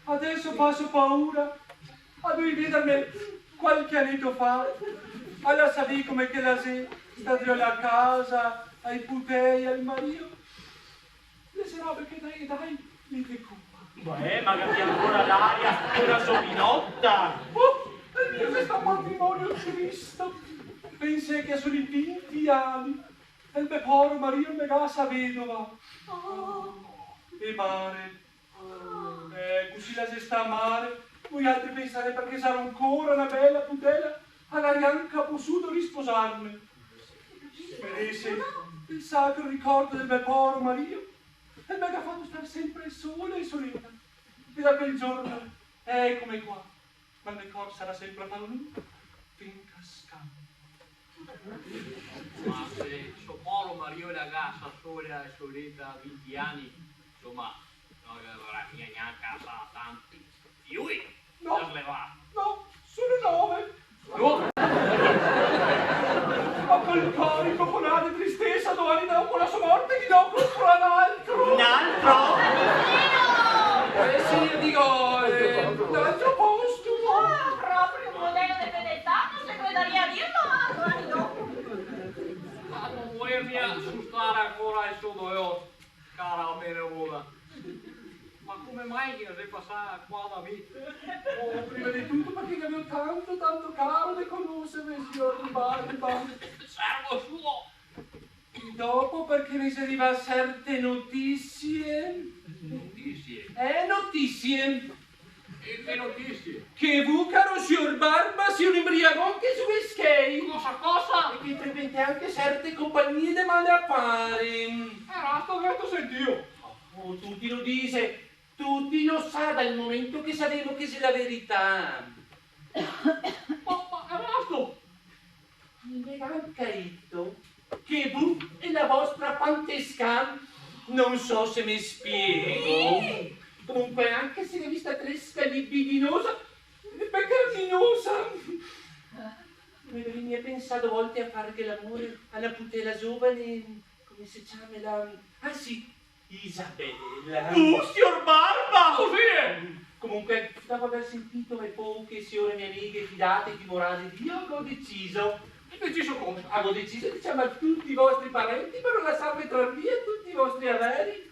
adeso faso paura. A dovì vederme qualche aneto fa. A la savì come che la xe, sta drio la casa, ai putei, al marìo. Le xe robe che dai e dai, le preocupa. Beh, ma che gavì ancora l'aria de na zovinota. Oh, el mio xe sta matrimonio tristo. Pensè che a soli vinti ani. E el me poro marìo el me ga lasà vedova. Oh. E mare. Eh, cusì la xe sta mare. Voialtri pensè, parché sarò ancora na bela putela, a garè anca posudo risposarme. Vedese, el sacro ricordo del me poro marìo, el me ga fato star senpre sola e soleta. E da quel giorno, ecome qua. Ma el me cor sarà senpre a Paolin, finché scampo. Ma se so poro marìo la ga lasà sola e soleta vinti ani, insoma, no gavarà mia gnanca lasà tanti fioi da slevare. No, solo nove. No. Ma quel cor incoconà de tristesa, do ani dopo la so morte, ghe ne compra un altro. Un altro? Eh sì, digo, eh, un altro postumo. Ah, proprio un modelo de fedeltà, no se credaria dirlo, ma do ani dopo. Ma no vol mia sustare ancora el so dolor, cara Meneola. Ma come mai che la xe pasà qua da mi? Oh, prima de tuto parché gavìo tanto, tanto caro de conoserve, sior Barba. Servo suo! E dopo parché me xe rivà serte notisie. Notisie? Eh, notisie. E che notisie? Che vu, caro sior Barba, sì un imbriagon che sue schei. Cosa, cosa? E che frequentè anca serte compagnie de malafari. Eh, Erasto, che go sentìo? Oh, tuti lo dixe, tuti lo sa, dal momento che savemo che xe la verità. Ma, ma, Erasto! Me ga anca dito che vu e la vostra Pantesca, no so se me spiego. Comunque, anca se la xe vista tresca, libidinosa e pecaminosa, no gavevo mia pensà do volte a farghe l'amore a na putela zovane, come se ciama la... Ah, sì, Isabela. Uh, sior Barba! Cusì xe! Comunque, dopo aver sentìo e poche siore mie amighe fidate e timorose de Dio, go deciso. Deciso cosa? Ah, go deciso de ciamar tuti i vostri parenti par lasarme trar via tuti i vostri averi.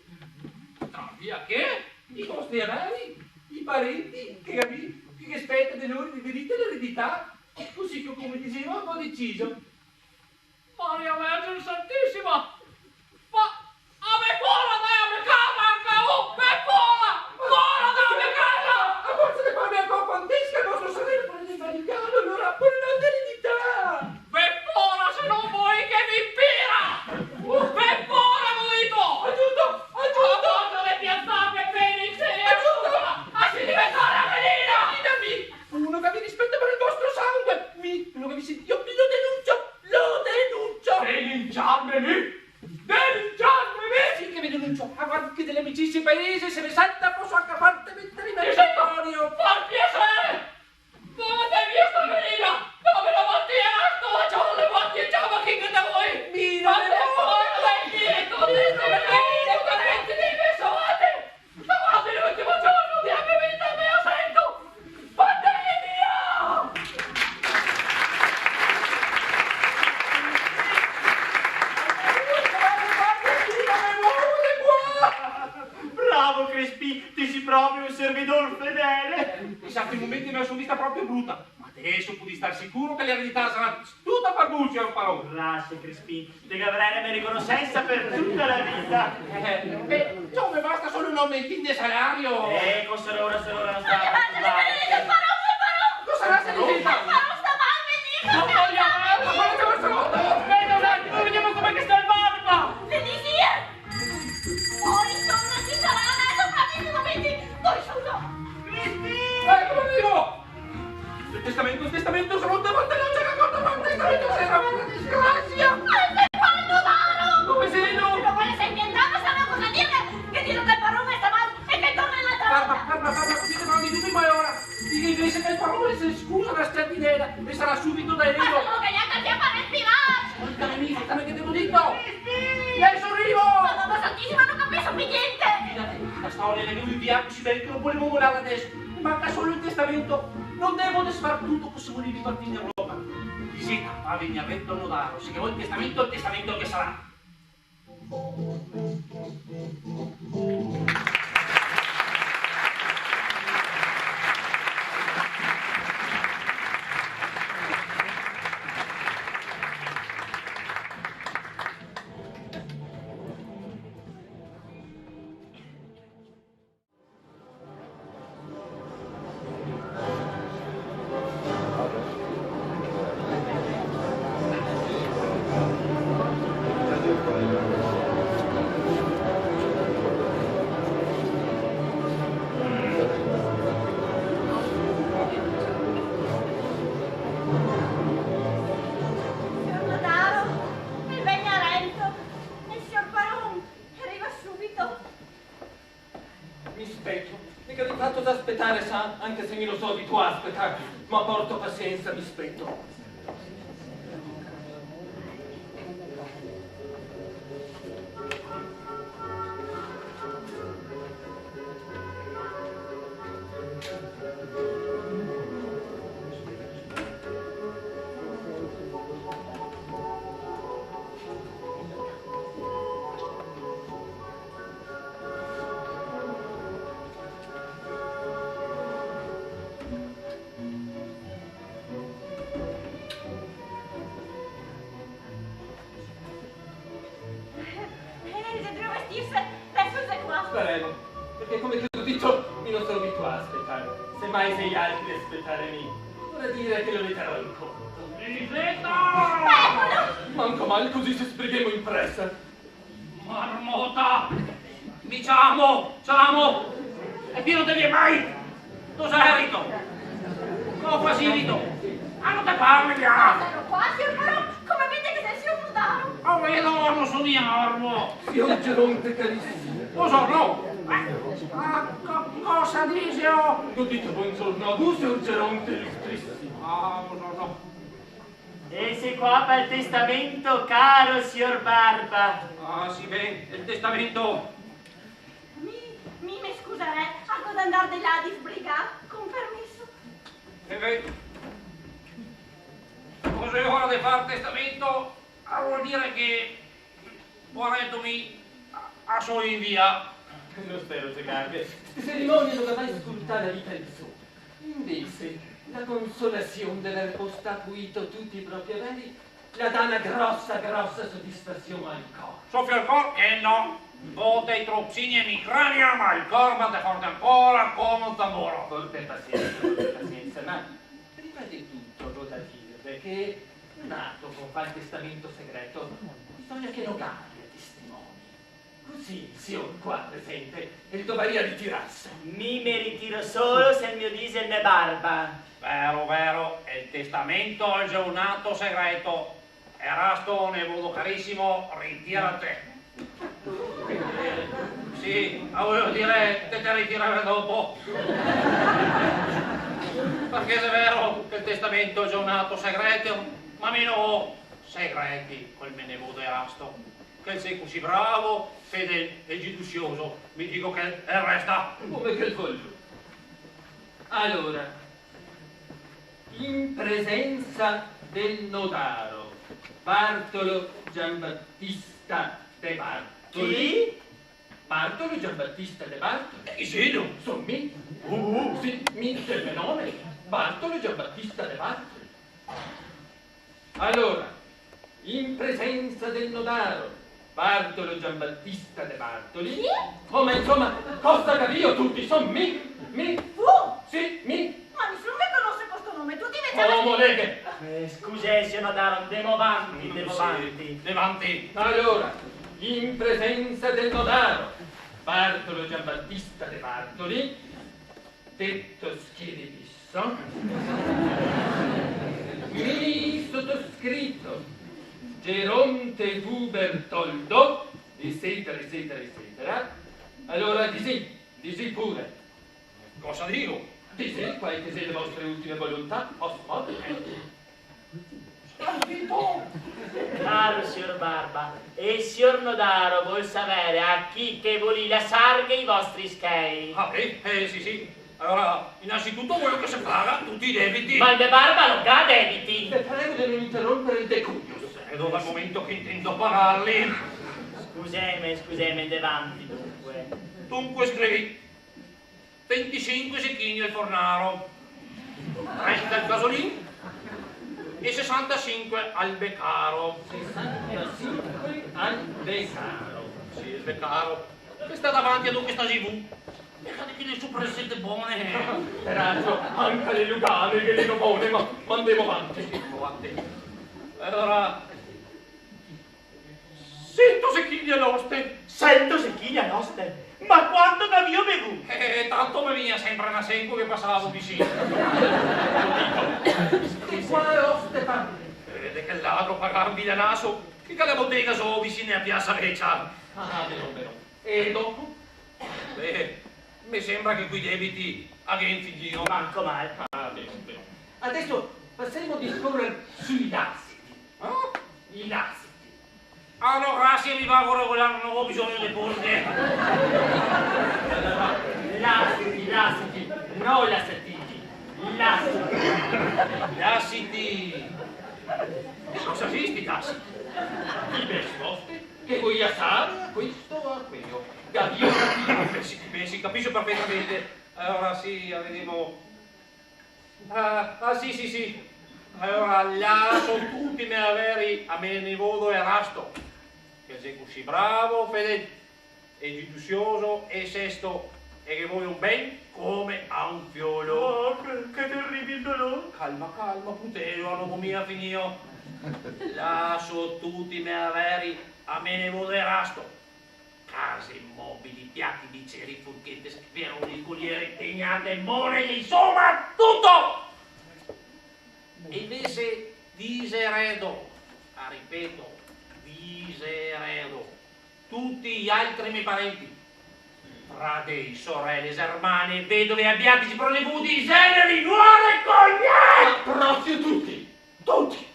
Trar via che? I vostri averi, i parenti, che capì, che, che speta de lori de dirito l'eredità. Cusì che, come disevo, go deciso. Maria Vergine Santisima! Ma, a ve fora da la me casa, anca vu! Ve fora! Fora da la me casa! A forsa de farme ancora Pantesca, poso saver far el regalo, alora, par la verità! Ve fora, se no voi che ve inpira! Ve fora, go dito! Aiuto! Aiuto! A forsa de piantarme pene in tela! Aiuto! A si diventa na velina! Aiutami! Uno che gavì rispet par el vostro sangue! Mi, uno che gavì sentìo, lo denuncio! Lo denuncio! Denunciarme mi? Denunciarme mi? Sì che ve denuncio. A guarda che de l'amicisia in paese, se ve salta, poso anca farte meter in matrimonio. Par piaser! Dove te ghe visto, Melina? Dove la mattina sto da giorno, ma che ciama chi che te vuoi? Mi non... Ma te vuoi, dai, chi? Dove te vuoi? Dove te vuoi? Stamane l'ultimo giorno dea me vita, me lo sento! Fatemi via! Bravo, Crespin, ti si proprio un servidor fedele! In certi momenti me la son vista proprio bruta. Ma deso podi star sicuro che l'eredità la sarà tuta par bu, sior paron. Grasie, Crespin. Te gavarè la me riconosensa par tuta la vita. Eh, beh, insoma, me basta solo un aumentin de salario. Eh, cosa, alora, se alora no sta... Cosa sarà, se... Paron, sta mal, me digo! No, no, no, no, no, no, no, no, aspeta un atimo, vedemo come che sta el barba! Le disi! Poi, insoma, ci sarà adeso, fra dieci momenti, coi scuso! Crespin! Eco, vivo! El testamento, el testamento, son rota, ma te no se ga acorto, ma el testamento se ga rota, disgrasia! Ma el me fa el denaro! Come se no? Lo vuole sentir, tanto sa cosa dirme, che tuto, posemo ripartir in Europa. Liseta, fa vegnir dentro el notaro, se ghe vol el testamento, el testamento ghe sarà. Sior notaro, el vegna rento, el sior paron el riva subito. Mi speto. Me gavì fato za spetare, sa, anca se mi no so abituà a spetar, ma porto pasiensa, mi speto. Eh, xe drio vestirse, deso xe qua. Speremo, parché come che go dito, mi no so abituà a spetar. Se mai xe i altri a spetar mi, vorà dir che lo metarò in conto. Liseta! Ecolo! Manco mal, cusì se sbrighemo in presa. Marmota! Mi ciamo, ciamo! E ti no te vien mai! Dove xerito? Cosa xerito? Ah, no te parli, ah! Sono qua, sior paron, come vede che xe el sior notaro? Oh, ma mi no so gnanca. Sior Geronte carisimo. Bongiorno! Eh, ma co-, cosa dixeo? Go dito bongiorno a vu, sior Geronte ilustrisimo. Ah, bongiorno. E xe qua pel testamento, caro sior Barba. Ah, sì, ben, el testamento. Mi, mi me scusarè, go da ndar de là a disbrigar, con permeso. E beh, co xe ora de far testamento, vol dir che poareto mi, a, a so in via. No spero, se garbe. Ste serimonie no ga mai scoltà la vita insoma. Invese, la consolasion de aver postà puito tuti i propri averi la dà na grosa, grosa sodisfasion al cor. Sofia, al cor, eh no. Vote i tropsini e mi crania, ma al cor bate forte ancora come un tamburo. Forte pasiensa, forte pasiensa, ma prima de tuto, go da dirve che un ato, co fa el testamento segreto, bisogna che no gabia testimoni. Cusì el sior qua presente el dovaria ritirarse. Mi me ritiro solo se el me lo dise el me barba. Vero, vero, el testamento xe un ato segreto. Erasto, nevodo carisimo, ritirate. Sì, volevo dir, te te ritirevi dopo. Parché xe vero che el testamento xe un ato segreto, ma mi no go segreti col me nevodo Erasto. Che el xe cusì bravo, fedel e giudisioso, mi digo che el resta. Come che el vol lu. Alora, in presensa del notaro Bartolo Giambattista De Bartoli. Chi? Bartolo Giambattista De Bartoli. Eh, chi xelo? So mi. Uh. Sì, mi, del me nome. Bartolo Giambattista De Bartoli. Alora, in presensa del notaro Bartolo Giambattista De Bartoli. Chi? Come, insoma, cosa capìo tuti? So mi, mi. Vu? Sì, mi. Ma nisuni me conose co sto nome, tuti me ciama... Oh, moleghe! Eh, scusè, sior notaro, ndemo vanti, ndemo vanti. Sì, vanti. Alora, in presensa del notaro Bartolo Giambattista De Bartoli, deto Schiribisso, mi sotoscrito, Geronte Gu Bertoldo, eccetera, eccetera, eccetera. Alora, disì, disì pure. Cosa digo? Disì, quale che xe le vostre ultime volontà, post mortem. Caro sior Barba, el sior notaro vol saver a chi che volì lasarghe i vostri schei. Ah, eh? Eh, sì, sì. Alora, inanzituto vojo che se paga tuti i debiti. Ma el me barba no ga debiti. Ve prego de no interrompere el decugno. Lo sedo dal momento che intendo pagarli. Scuseme, scuseme, 'ndè vanti, dunque. Dunque scrivi: ventisinque zechini al fornaro, trenta al casolin e sesantasinque al becaro. Sesantasinque al becaro. Sì, al becaro. Che sta davanti a do che sta G V. E cade che le soprasete bone. Peraltro, anca le lugane che le go bone, ma, ma 'ndemo vanti. 'Ndemo vanti. Alora, sento zechini a l'oste. Sento zechini a l'oste? Ma quanto che gavìo bevù? Eh, tanto me vegnea senpre na sen co che pasavo visin. Che quale oste parlè? Eh, de chel ladro Pagan Vilanaso, che ga la botega zo visin a Piasa Vecia. Ah, vero, vero. E dopo? Beh, me senbra che coi debiti a ghen finìo. Manco mal. Ah, ben, ben. Adeso pasemo a discorer sui lasiti. Eh? I lasiti. Ah, no, grasie, mi vago a regolar, no go bisogno de porghe. Lasiti, lasiti, no lasatiti. Lasiti. Lasiti. Cosa esisti, lasiti? I me sposti? Che go da lasar a questo o a queo. Capìo, capìo. Beh, sì, beh, sì, capiso perfetamente. Alora sì, vedemo. Ah, ah, sì, sì, sì. Alora, laso tuti i me averi a me nevodo Erasto, che xe cusì bravo, fedel e giudizioso e sesto, e che ghe vojo ben come a un fiolo. Oh, che, che terribile dolor! Calma, calma, putelo, no go mia finìo. Laso tuti i me averi a me nevodo Erasto. Case, mobili, piati, biceri, furchete, schiferoni, colieri, tegnate, moneghe, insoma, tuto! E invese diseredo, a ripeto, diseredo tuti i altri me parenti, fradei, sorele, zermane, vedove, abiatici, pronevudi, zeneri, nuore, cognati! Ma proprio tuti! Tuti!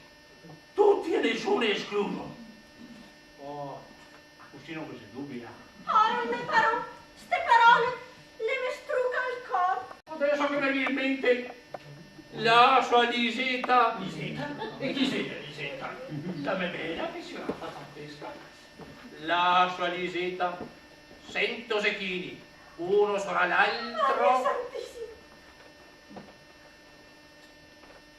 Tuti e nesuni escluso! Oh, cusì no ghe xe dubi, eh? Poro el me paron, ste parole le me struca el cor. Adeso che me vien in mente, laso a Liseta. Liseta? E chi xe Liseta? La me bela che siora fa tantesca. Laso a Liseta sento zechini, uno sora l'altro. Maria Santisima!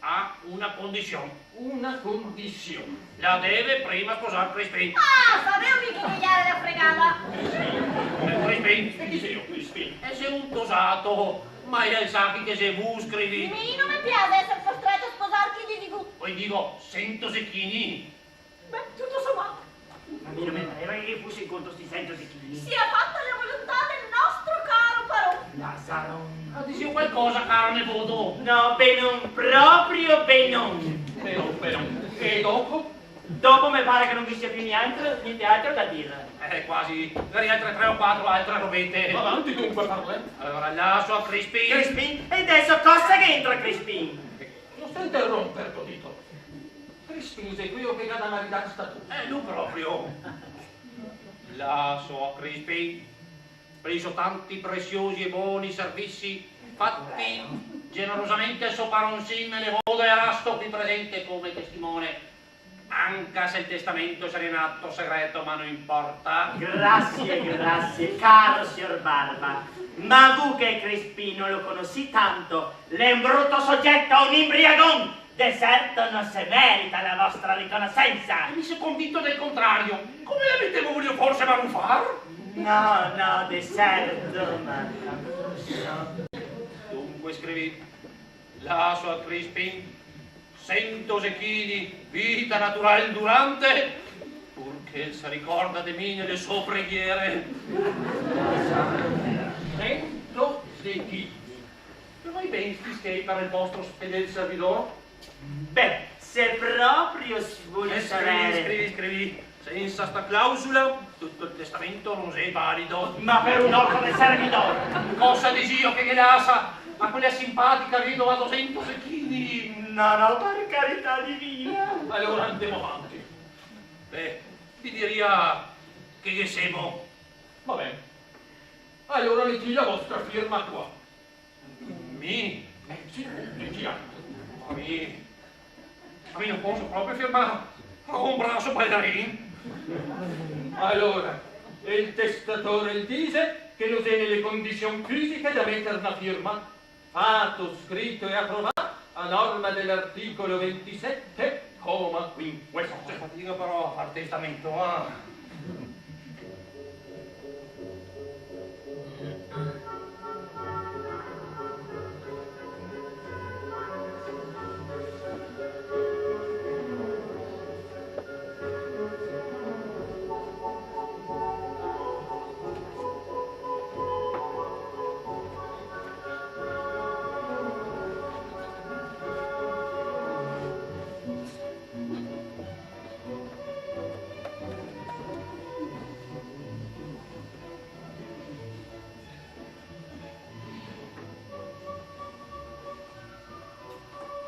A una condision. Una condision. La deve prima sposar Crispin. Ah, saveo mi che ghe jera la fregada. Eh, Crispin. E chi xelo Crispin? Eh, xe un tosato, ma el sa chi che xe vu, scrivi. Mi no me piaxe eser costreto a sposar chi di, di vu. Poi digo, sento zechini. Beh, tuto somà. Ma mi no me pareva che fuse incontro sti sento zechini. Sia fata la volontà del nostro caro paron. Lazaron. Ma dixi qualcosa, caro nevodo? No, benon, proprio benon. Benon, benon. E dopo? Dopo me pare che no ghe sia più nialtro, niente altro da dir. Eh, quasi. Magari altre tre o quatro altre robete. Avanti dunque, parlè. Alora, laso a Crispin. Crispin? E deso cosa che entra Crispin? No sta interomper, go dito. Crispin xe queo che ga da maridar sta tu. Eh, lu proprio. Laso a Crispin, per i so tanti presiosi e boni servisi fati generosamente al so paronsin, nevodo Erasto, qui presente come testimone, anca se el testamento sarà in ato segreto, ma no inporta. Grasie, grasie, caro sior Barba, ma vu che Crispin no lo conosì tanto, l'è un bruto sogeto, un imbriagon! De certo no se merita la vostra riconosensa! E mi so convinto del contrario. Come, la me gavìo volìo forse barufar? No, no, de certo, ma no. Dunque scrivi, laso a Crispin sento zechini, vita natural durante, purché el se ricorda de mi nele so preghiere. Sento zechini. Provai ben sti schei par el vostro fedel servidor? Beh, se proprio si vol saver. Eh, scrivi, scrivi, scrivi. Sensa sta clausula, tuto el testamento no xe valido. Ma per un orco de servidor! Cosa dixìo, che ghe lasa a quela simpatica vedova dosento zechini? No, no, par carità divina. Alora andemo avanti. Beh, mi diria che ghe semo. Va ben. Alora metì la vostra firma qua. Mi? Eh, sì, sì, sì, ah, mi, ma mi no poso proprio firmar a un braso bailarin. Alora, el testatore el dixe che no xe nele condision fisiche da meter na firma. Fato, scrito e aprovà a norma de l'articolo ventisete, coma quinquesto. Che fadiga però a far testamento, ah!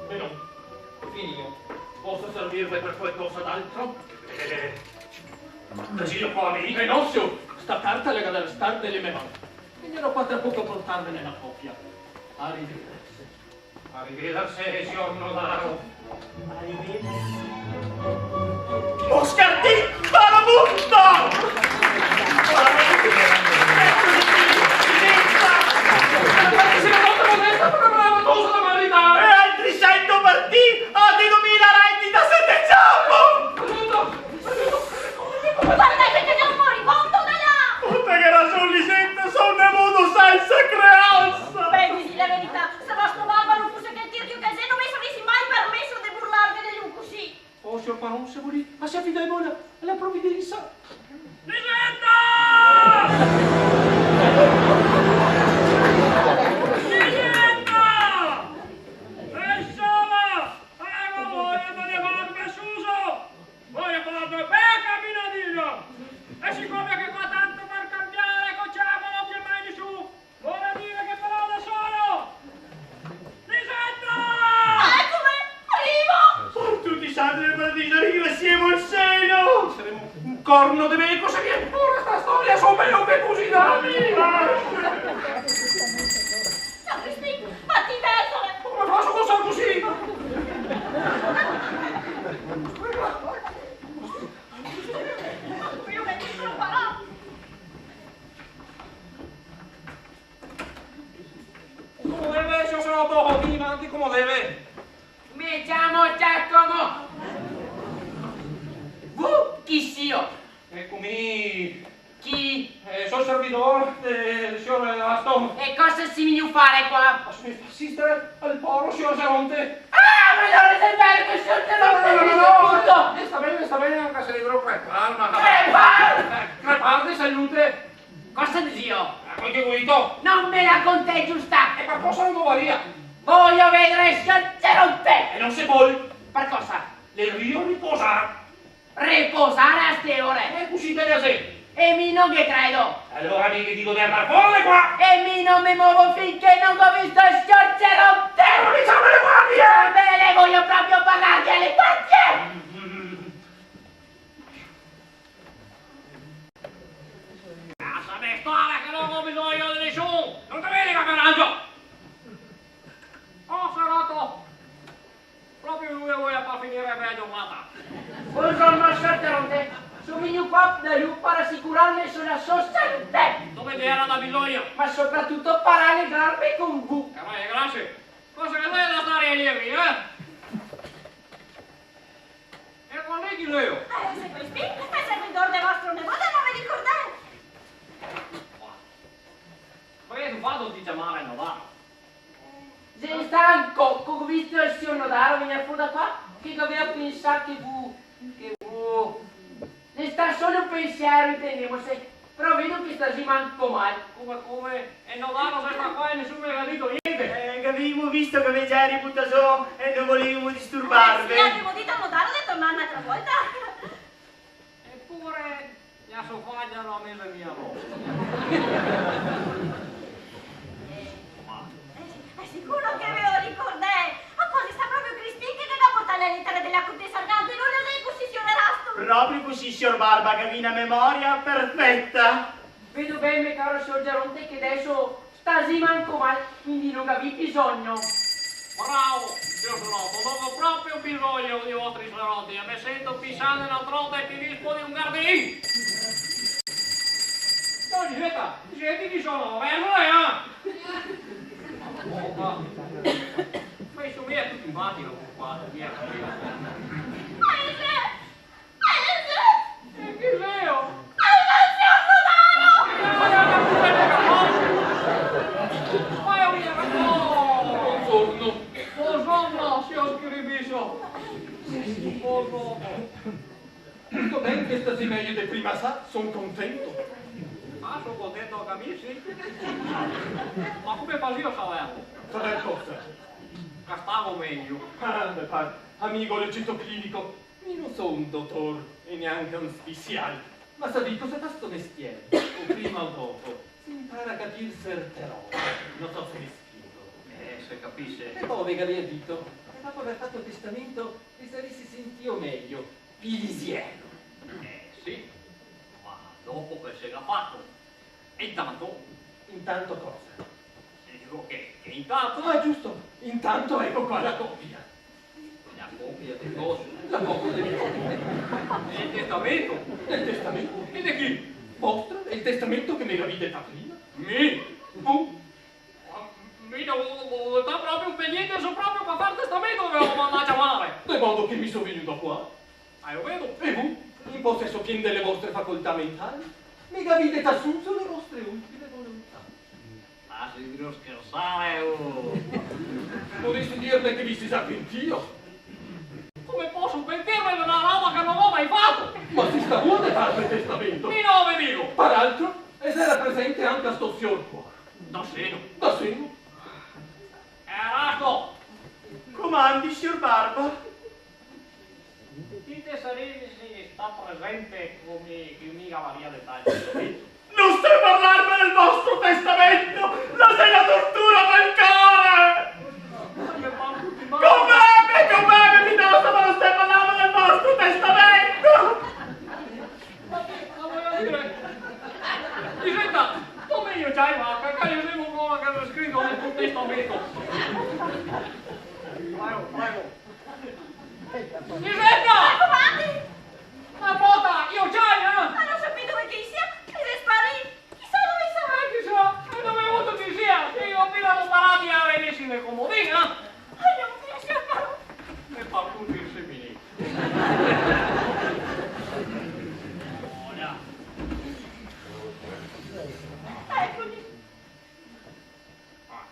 E no, finìo. Poso servirve per qualcosa d'altro? Eh, ma te giro qua mi? Eh no, sior, sta carta la ga da restar nele me man. Vegnarò qua tra poco a portarvene na copia. Arivederci. Arivederci, sior nodaro. Arivederci. Moscardin, vagabondo! E altri sento par ti, a ti domila reti da sete ciapo! Aiuto! Aiuto! Guardate che c'è un moribondo da là! Puta che rason, Liseta, so un mudo sensa creansa! Beh, dixi la verità, se vostro barba no fuse quel tirchio che el xe, no me saresi mai permeso de burlarve de lu cusì. Oh, sior paron, se volì, ma se afidemo a la, a la providensa. Liseta! Liseta! Pensava! Ah, ma voi andate a farve suso! Voi fate ben caminadina! E sicome che qua tanto par cambiare, co ciamo, no vien mai nisuni! Vol dire che però da solo! Liseta! Ecome! Arivo! Oh, tuti i santi del paradiso, ringrasiemo el cielo! Saremo un corno de meco se vien fora sta storia, so mejo che cusinami! San Crispin, ma ti verzole! Come faso co so cusì? Io me dico, però! Come deve, sior Seroto, mi mandi come deve. Me ciamo Giacomo. Vu chi sio? Eco mi. Chi? Eh, so servidor del sior Aston. E cosa si vegnù fare qua? Asistere al poro sior Geronte. Ah, ma alora xe vero che el sior Geronte... No, no, no, no, no, no. Sta ben, sta ben, anca se el xe crepar, ma... Crepar? Eh, crepar de salute. Cosa dixìo? Eh, quel che go dito. No me la conte giusta! E par cosa no dovaria? Vojo vedare el sior Geronte! E no se pol! Par cosa? L'è drio riposar. Riposare a ste ore? E cusì te la xe. E mi no ghe credo! Alora mi ghe digo de andar fora de qua! E mi no me movo finché no go visto el sior Geronte! Alora mi ciamo le guardie! Bene, vojo proprio parlarghe ale guardie! Lasame stare che no go bisogno de nisun! No te vedi che me arangio? Oh, Seroto! Proprio lu che vol far finire la giornata. Bongiorno, sior Geronte. So vegnù qua da lu par asicurarme su la so salute. Dove ghe gera da bisogno? Ma sopratuto par alegrarme con vu. Eh, ma grasie. Cosa che xe da stare lì, eh? E qual xe che l'è? Eh, xe Crispin, el servidor de vostro nevodo, no ve ricordè? Ma che te ga fato de ciamare nodaro? Xe stanco, co go visto el sior nodaro vegnir fora da qua, che gavea pensà che vu, che vu... Xe stà solo un pensiero, intendemose. Però vedo che stasì manco mal. Come, come? E no, no, no, xe qua e nisun me ga dito gnente. Eh, gavevimo visto che ve geri butà zo e no volevimo disturbarve. Eh, sì, gavevimo dito al nodaro de tornar n'altra volta. Epure, la so fagia no la me xe mia no. Eh, xe sicuro che ve lo ricordè? Ma qua xe stà proprio Crispin che ghe ga portà le letere de la contesa Arganti, no lo xe cusì, sior Erasto? Proprio cusì, sior Barba, che gavì na memoria perfeta. Vedo ben, me caro sior Geronte, che deso Tasì manco mal, quindi no gavì bisogno. Bravo, sior Soroto, no go proprio bisogno dei vostri soldi, e me sento pisà ne na trota e pinisco de un gardin. No, Liseta, Liseta, che sono, vergine, eh? Ma insomma, è tutto immagino qua, via. E chi xelo? Bongiorno. Bongiorno, sior Schiribiso. Bongiorno. Tutto ben che stasi mejo de prima, sa, son contento. Ah, son contento anca mi, sì. Ma come fasìo a saverlo? Saver cosa? Che stavo mejo. Ah, me par, amigo, l'è giusto clinico. Mi no so un dotor e gnanca un spisial, ma savì cosa fa sto mestier? O prima o dopo se impara a capir serte robe, no so se me spiego. Eh, se capise. E po' ve gavea dito che dopo aver fato el testamento ve saresi sentìo mejo, vi disiero. Eh, sì, ma dopo che se ga fato. E intanto? Intanto cosa? E digo che, che intanto... Ah, giusto, intanto eco qua la copia. La copia de cosa? La copia del... Del testamento. Del testamento? E de chi? Vostro, el testamento che me gavì detà prima. Mi? Vu? Ma mi no volevo, volevo detà proprio un bel gnente, so proprio par far testamento che dovevo mandar a ciamare. De modo che mi so vegnù qua. Ah, lo vedo. E vu, in poseso pien dele vostre facoltà mentali, me gavì detà suso le vostre ultime volontà. Ah, sì, devo schersare, oh. Podesi dirme che vi si sa pentìo? Come poso pentirme de na roba che no go mai fato? Ma si sta buono de far el testamento? Mi no ve digo. Par altro, el xera presente anca sto sior qua. Da seno. Da seno. Eh, Rasto! Comandi, sior Barba? Ti te sarisi stà presente co mi, che mi gavarìa detà el testamento? No sté parlarme del vostro testamento! La xe na tortura pel core! Come, come, mi no sto, ma no sté parlarme del vostro testamento! Ma, ma vojo dire, Liseta, come, i lo ciama, che, che io devo ancora che el scrive nel testamento? Prego, prego. Liseta! Comandi! Ma pota, i lo ciama, eh? Ma no sapì dove che i sia, i xe sparì. Chisà dove i sarà. Eh, chisà, e dove vuto che i sia? Che i lo ga parà a vedesi nel comodin, eh? Aiuto, sior Barba. E par tuti i seminiti. Ora. Ecoli. Ah.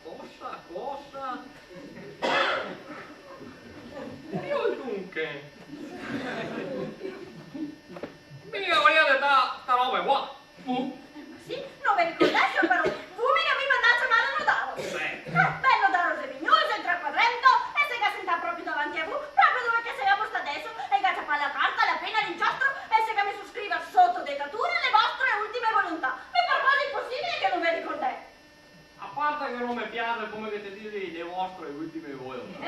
Cosa, cosa? Dio, dunque. Mi gavarìa detà sta roba qua. Vu? Eh, ma sì, no ve ricordè, sior baron? Vu me gavì mandà a ciamar el notaro. Sì. Eh, beh, el notaro xe vegnù, el xe entrà qua drento, e el se ga sentà proprio davanti a vu, proprio dove che el xe posto deso, e el ga ciapà la carta, la pena, l'inciostro, e el se ga meso a scrivar soto detatura le vostre ultime volontà. Me par quasi imposibile che no ve ricordè. A parte che no me piaxe come che te dixi le vostre ultime volontà.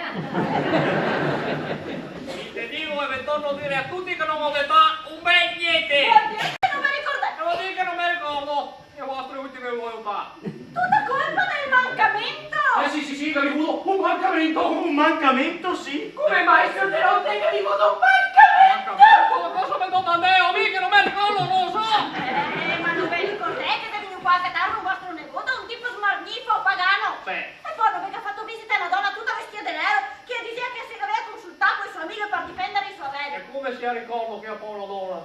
Mi te digo e ve torno a dire a tuti che no go detà un bel gnente. Vol dir che no ve ricordè? E vol dir che no me ricordo le vostre ultime volontà. Tuta colpa del mancamento! Eh, sì, sì, sì, che gavì vuto un mancamento! Un mancamento, sì! Come mai, sior Deronte, che gavì vuto un mancamento? Mancamento? Ma cosa me domandè a mi che no me ricordo, no lo so! Eh, ma no ve ricordè che xe vegnù qua a catar un vostro nevodo, un tipo smarnifo, pagano? Sì. E po no ve ga fato visita na dona tuta vestìa de nero, che dixea che se gavea consultà coi so amighi par difendare i so averi? E come se la ricorda chea povera dona?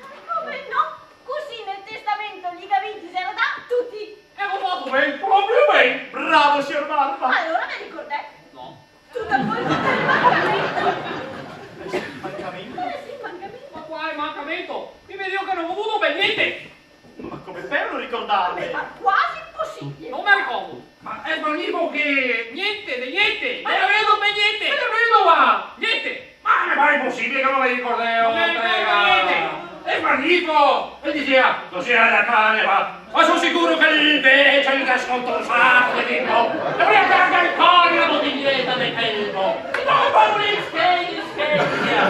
Eh, come no? Cusì nel testamento i ghe gavì diseredà tuti. E go fato ben, proprio ben! Bravo, sior Barba! Alora ve ricordè? No. Tuta colpa del mancamento! Mancamento? Eh sì, mancamento. Ma quale mancamento? Mi ve digo che no go vuto ben gnente! Ma come felo a no ricordarme? Me par quasi imposibile. No me ricordo. Ma xe smarnifo che gnente, de gnente. Ma no vedo ben gnente. Ma no vedo, va. Gnente. Ma me par imposibile che no me ricordeo, no me ricordo gnente. Xe smarnifo. E dixea, cusì xe la cane, va. Ma so sicuro che el vecio el ga sconto un saco de vin bon. E voria anca el cori, na botiglieta de vin bon. E po' un schei, schei, via.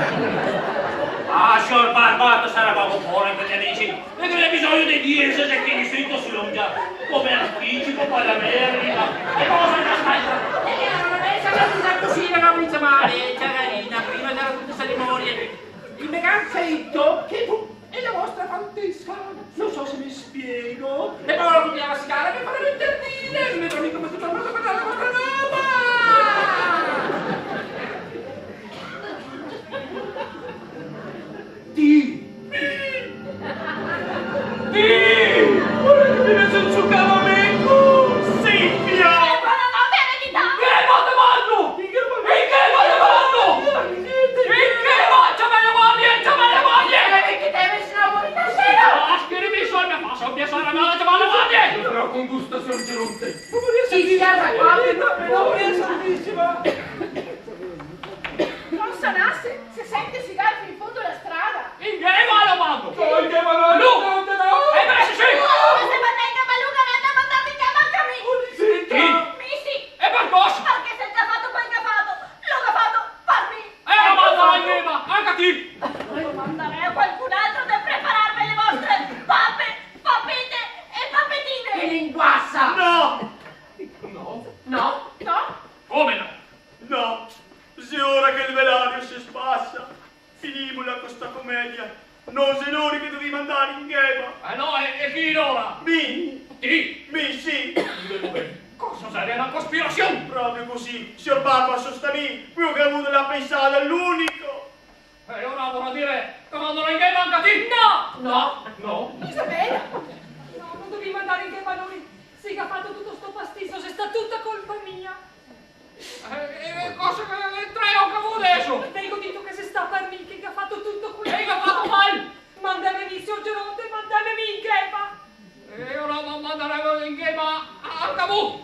Ah, sior Barbato, sarà poco fora coi amici. E che ghe xe bisogno de diese se chi subito se longia. Come anticipo par la merda. E cosa che sta... E che gera una mesa, la cusina, la pizza, ma, eh, ciagarina, prima gera tute cerimonie. I me ga dito che fu E la vostra fantesca? No so se me spiego. E po' la dobbiamo scala per fare l'intervista. Mi metto lì come tutto il mondo a guardare la vostra roba. Ti. Ti. Ora che mi me son ciucà a me, Silvia. E buonanotte, eredità. Che mondo, mondo? In che mondo? In che mondo? Ciamalo, moglie, ciamalo, moglie! Che mi chiteve, se no voi stasera! Ah, scrivi solo, mi faccio un piacere, ma ciamalo, moglie! Però con gusto, sior Geronte. Chi sia da qua? No, no, no, no, no. Non sarà se, se sente sigari fin in fondo la strada. In che mondo, mondo? No, in che mondo? No! No, no, no! E invece sì! No, se mantenga, ma lui che ne ha mandato in chiama anche a me! Sì, sì. Mi sì! E per cosa? Perché se el ga fato quel che el ga fato, lo ga fato par mi! E la manda in ghema, anca ti! Domandarei a qualcun altro de prepararme le vostre pape, papete e papetine! Che linguasa! No! No? No? No? Come no? No! Xe ora che el velario se spasa! Finimola co sta comedia! No xe lori che dovemo andare in ghema! Eh no, e, e chi alora? Mi! Ti? Mi, sì! Cosa sarà, na cospirasion? Proprio cusì, sior Barba, so stà mi, queo che ga avuto la pensada, l'unico! E alora vorà dire che vado in ghema anca ti? No! No? No? Isabela! No, no dovemo andare in ghema lori. Se el ga fato tuto sto pastiso, xe stà tuta colpa mia. Eh, eh, cosa che, eh, tre, ho capito adeso! Ve go dito che xe stà par mi, che el ga fato tuto quel. E el ga fato mal! Mandeme mi, sior Geronte, mandeme mi in ghema! E alora ma-, mandaremo in ghema a, a Camus!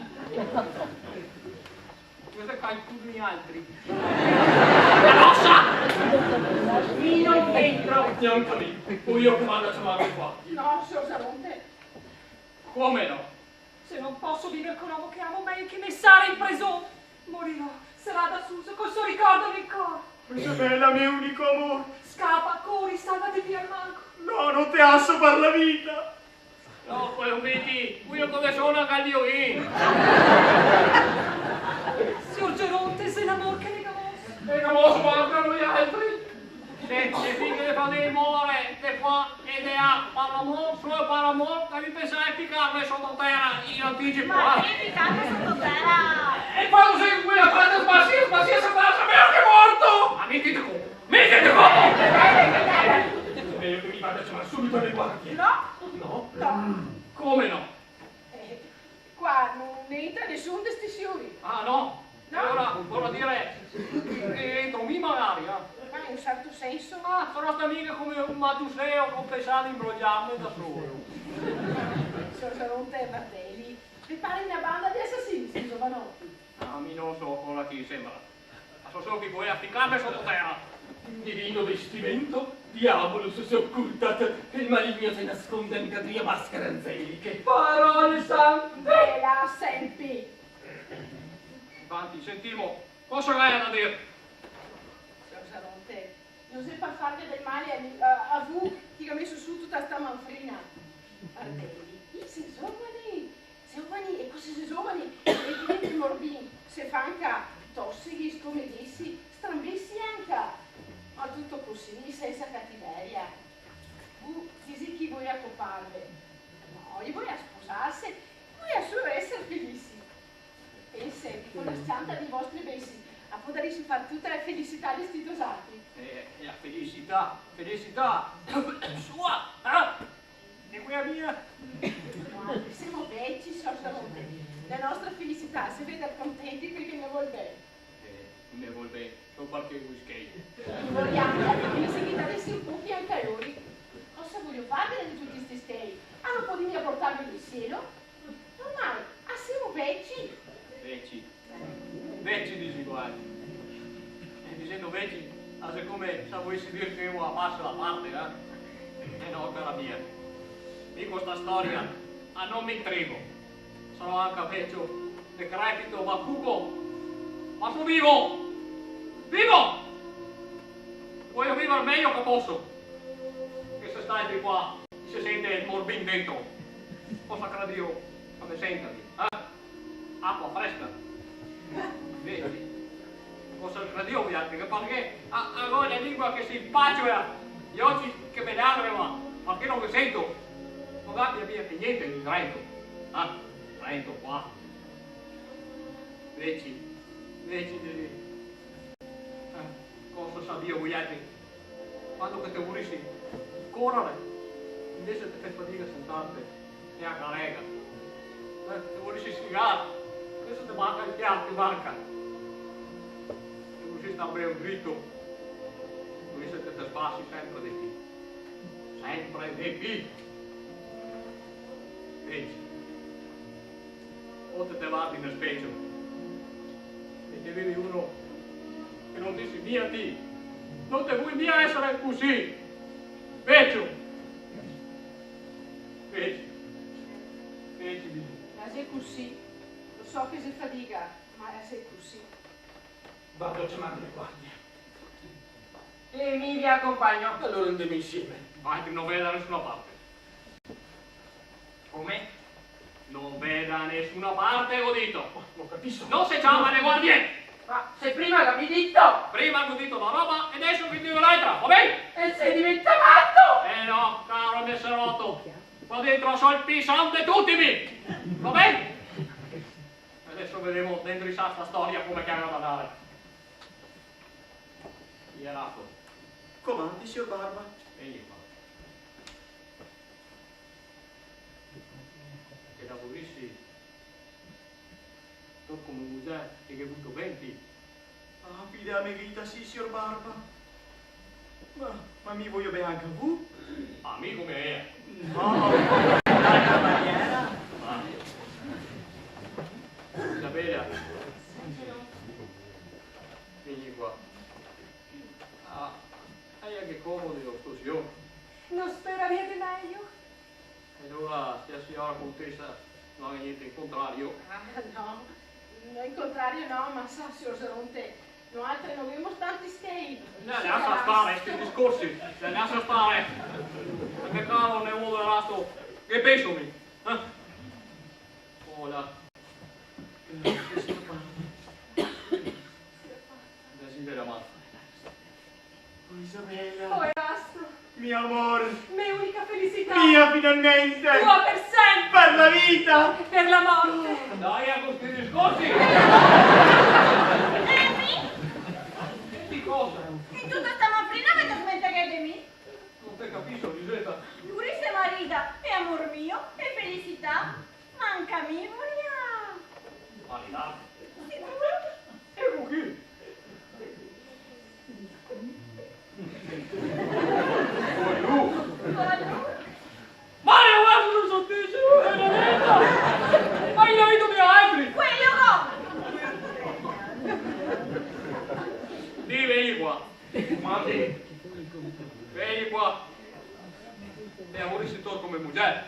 Questo xe calcun altri. La rosa! Mi no entro! Gnanca mi. Voio che vada a ciamarlo qua. No, sior Geronte. Come no? Se no poso viver co l'omo che amo, mejo che me sara in preson. Morirò, sarà da suso, col so ricordo nel cor. Isabela, me unico amor. Scapa, cori, salvate via almanco. No, no te aso par la vita. No, poi un viti, queo come sona anca el violin. Sior Geronte, xe l'amor che ne ga moso. Ne ga moso anca noialtri. Se, se finché le fate more, le fa E de a, par l'amor, solo par l'amor, che mi pensava de ficarme soto tera, in anticipo, eh. Ma che ficarme soto tera? E quando xe che quela parte sbasìa, sbasìa, se pasa, mejo che morto! Ma mi che te conto? Mi che te conto? Xe mejo che mi vada a ciamar subito le guardie. No. No? No. Come no? Eh, qua no entra nesun de sti siori. Ah, no? No? Alora, vorà dire che entro mi magari, eh? Ma in un certo senso. Ah, sarò stà mi come un matuseo che go pensà de inbrogliarme da solo. Sior Geronte Martelli, ve pare na banda de asasini, sti giovanoti? Ah, mi no so cosa che i sembra. Ma so solo che i voleva ficarme soto tera. Divino vestimento, diabolus se occultat, che il maligno si nasconde anche drio maschere angeliche. Parole sante! Bela, Sempi! Vanti, sentimo, cosa che gavè da dir? Sior Geronte, no xe par farghe del male a, a, a vu che ga meso su tuta sta manfrina. Martelli, i xe giovani, giovani, e co se xe giovani, e diventa morbin, se fa anca tosighi, stomechesi, strambesi anca. Ma tuto cusì, sensa cativeria. Vu disì che i voleva coparve. No, i voleva sposarse, i voleva solo eser felisi. Pense che co la s-cianta dei vostri besi a podaresi far tuta la felisità de sti tosati. Eh, la felisità, felisità sua, eh? E quea mia? Guardi, semo veci, sior Geronte. La nostra felisità se vede contenti quei che ne vol ben. Eh, ne vol ben, solo parché i schei. Vogliamo che pensi che daresi un pochi anca lori. Cosa voio farghe de tuti sti schei? A no pol mia portarli in cielo? Ormai, a semo veci. Veci. Veci, disi, guarda. E disendo veci, a xe come se volesi dir che uno ga pasà la parte, eh? Eh no, cara mia. Mi co sta storia Ah, no me intrigo. Sarò anca vecio, decrepito, bacuco, ma so vivo! Vivo! Vojo viver mejo che poso. Che se sta qua, se sente el morbin dentro. Cosa credìo che me senta, eh? Acua fresca. Vedi? Cosa credìo voialtri, che parché a, a go la lingua che se inpaciula, i oci che me lagrema, ma che no me sento. No cambia mia che gnente, mi sento. Ah, sento qua. Veci, veci de lì. Eh, cosa savìo voialtri? Quando che te vorisi corere, invese te fè fadiga a sentarte e a carega. Eh, te vorisi sfigar, invese te manca el fiato, te manca. Te vorisi star ben drito, invese te te sbasi sempre de pì. Sempre de pì. Vedi. O te te vardi nel specio e te vedi uno che no te si mia ti. No te vol mia esare cusì. Vecio. Vedi. Vedi. Ma xe cusì. Lo so che xe fadiga, ma xe cusì. Vado a ciamar le guardie. E mi ve acompagno. Alora andemo insieme. Avanti, no ve da nesuna parte. Come? No ve da nesuna parte, go dito. Ma no capiso. No se ciama le guardie! Ma se prima gavì dito! Prima go dito na roba e deso ve digo l'altra, va ben? E se diventa mato! Eh no, caro el me seroto. Qua dentro so el pì san de tuti mi! Va ben? E deso vedemo dentro in sta storia come che la va andare. Ierato. Comandi, sior Barba? Vegni qua. Te la vorisi tor come mugier, che ghe vuto ben ti? Ah, pì de la me vita, sì, sior Barba. Ma, ma mi vojo ben anca vu. Ah, mi come ea? No, in un'altra maniera. Ah. Isabela. Vegni qua. Ah, ea ghe comodo sto sior? No speraria de mejo. E alora, stea siora contesa, no ga gnente in contrario? Ah, no. No, in contrario no, ma sa, sior Zeronte, noaltri no ghemo tanti schei. Eh, lasa stare sti discorsi, eh, lasa stare. Parché caro, ne vuto el resto. Che penso mi? Eh? Ola. Grazie, sior Barba. Dasì la man. Oh, Isabela. Oh, Erasto. Mio amor. Me unica felicità. Mia, finalmente. Tua per sempre. Per la vita. E per la morte. Dai, a sti discorsi. E mi? E ti cosa? E tuta sta manfrina ve te smenteghe de mi? No te capiso, Liseta. Pure se marida, e amor mio, e felicità. Ma anca mi voria. Maridarte? Sicuro. E co chi? Co lu. Co lu? Mario, varda, no so ti, Benedeta! Ma i ga vito mia altri! Quelo no! Ti, vegni qua. Ma ti? Vegni qua. Te la vorisi tor come mugier?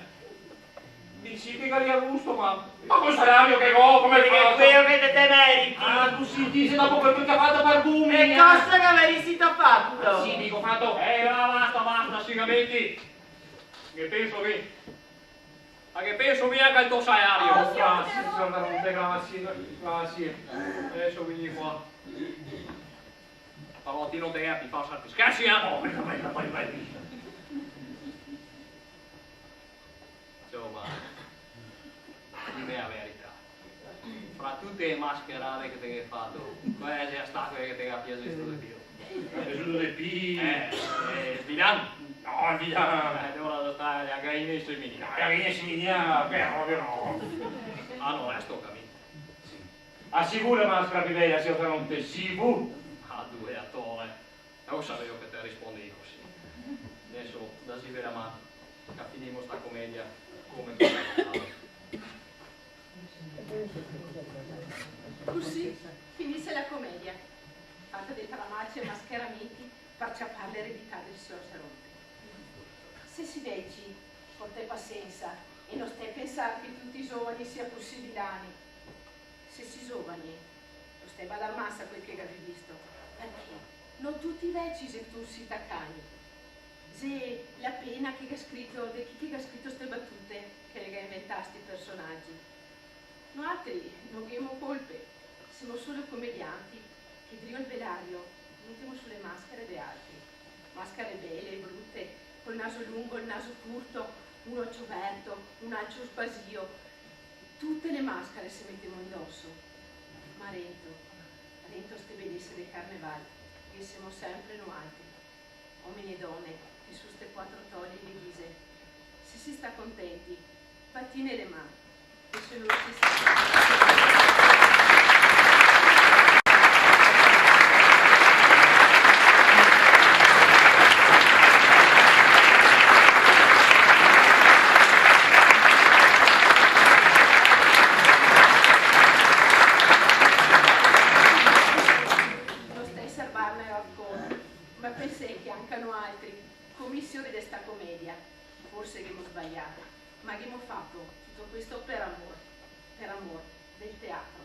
Mi sì che garia gusto, ma... Ma col salario che go, come faso? Parché queo che te, te meriti. Ah, cusì dixe, dopo quel che te ga fato par Gumi, eh? E cosa che gavarisi fato? Ah, sì, digo, fato. Eh, va, basta, basta, sigamenti. Che penso mi? Ma che penso mi anca al to salario? Oh, grazie, sior Barba, grazie, grazie. Deso vegni qua. Però ti no te ghe da pì far sti schersi, eh? Oh, bene, bene, bene, bene. Insoma, dime la verità. Fra tute le mascherade che te ghe fato, quale xe stà quela che te ga piasesto de pì? Piasesto de pì? Eh, eh, el vilan? No, el vilan. Eh, alora xe stà la gaina inseminina. No, la gaina inseminina, però, però. Ah, no, eh, sto camino. Sì. Ah, sì, vu la mascara pì bela, sior Zeronte, sì, vu. Ah, due atore. E lo saveo che te rispondevi cusì. Deso, dasì la man, che finimo sta comedia come che... Cusì finise la comedia, fata de tramaci e mascheramenti par ciapar l'eredità del sior Zeronte. Se si veci, portè pasiensa, E no stè pensar che tuti i zovani sia cusì vilani. Se si zovani, no stè badar masa a quel che gavi visto, parché no tuti i veci xe cusì tacani. Xe la pena che ga scrito, de chi che ga scrito ste batute che le ga inventà sti personagi. Noaltri no ghemo colpe, semo solo comedianti che drio el velario metemo su le mascare de altri. Mascare bele e brute, col naso lungo, el naso curto, un ocio verto, un alcio sbasio. Tute le mascare se metemo indoso. Ma rento, rento a ste belese de carneval, ghe semo sempre noaltri. Omeni e done, che su ste quatro toli le ghise, se si sta contenti, patine le man, e se no si sta... No stè serbarne rancor. Ma pensè che anca noaltri, comisiori de sta comedia, forse ghemo sbalià, ma ghemo fato tuto questo per amor, per amor del teatro.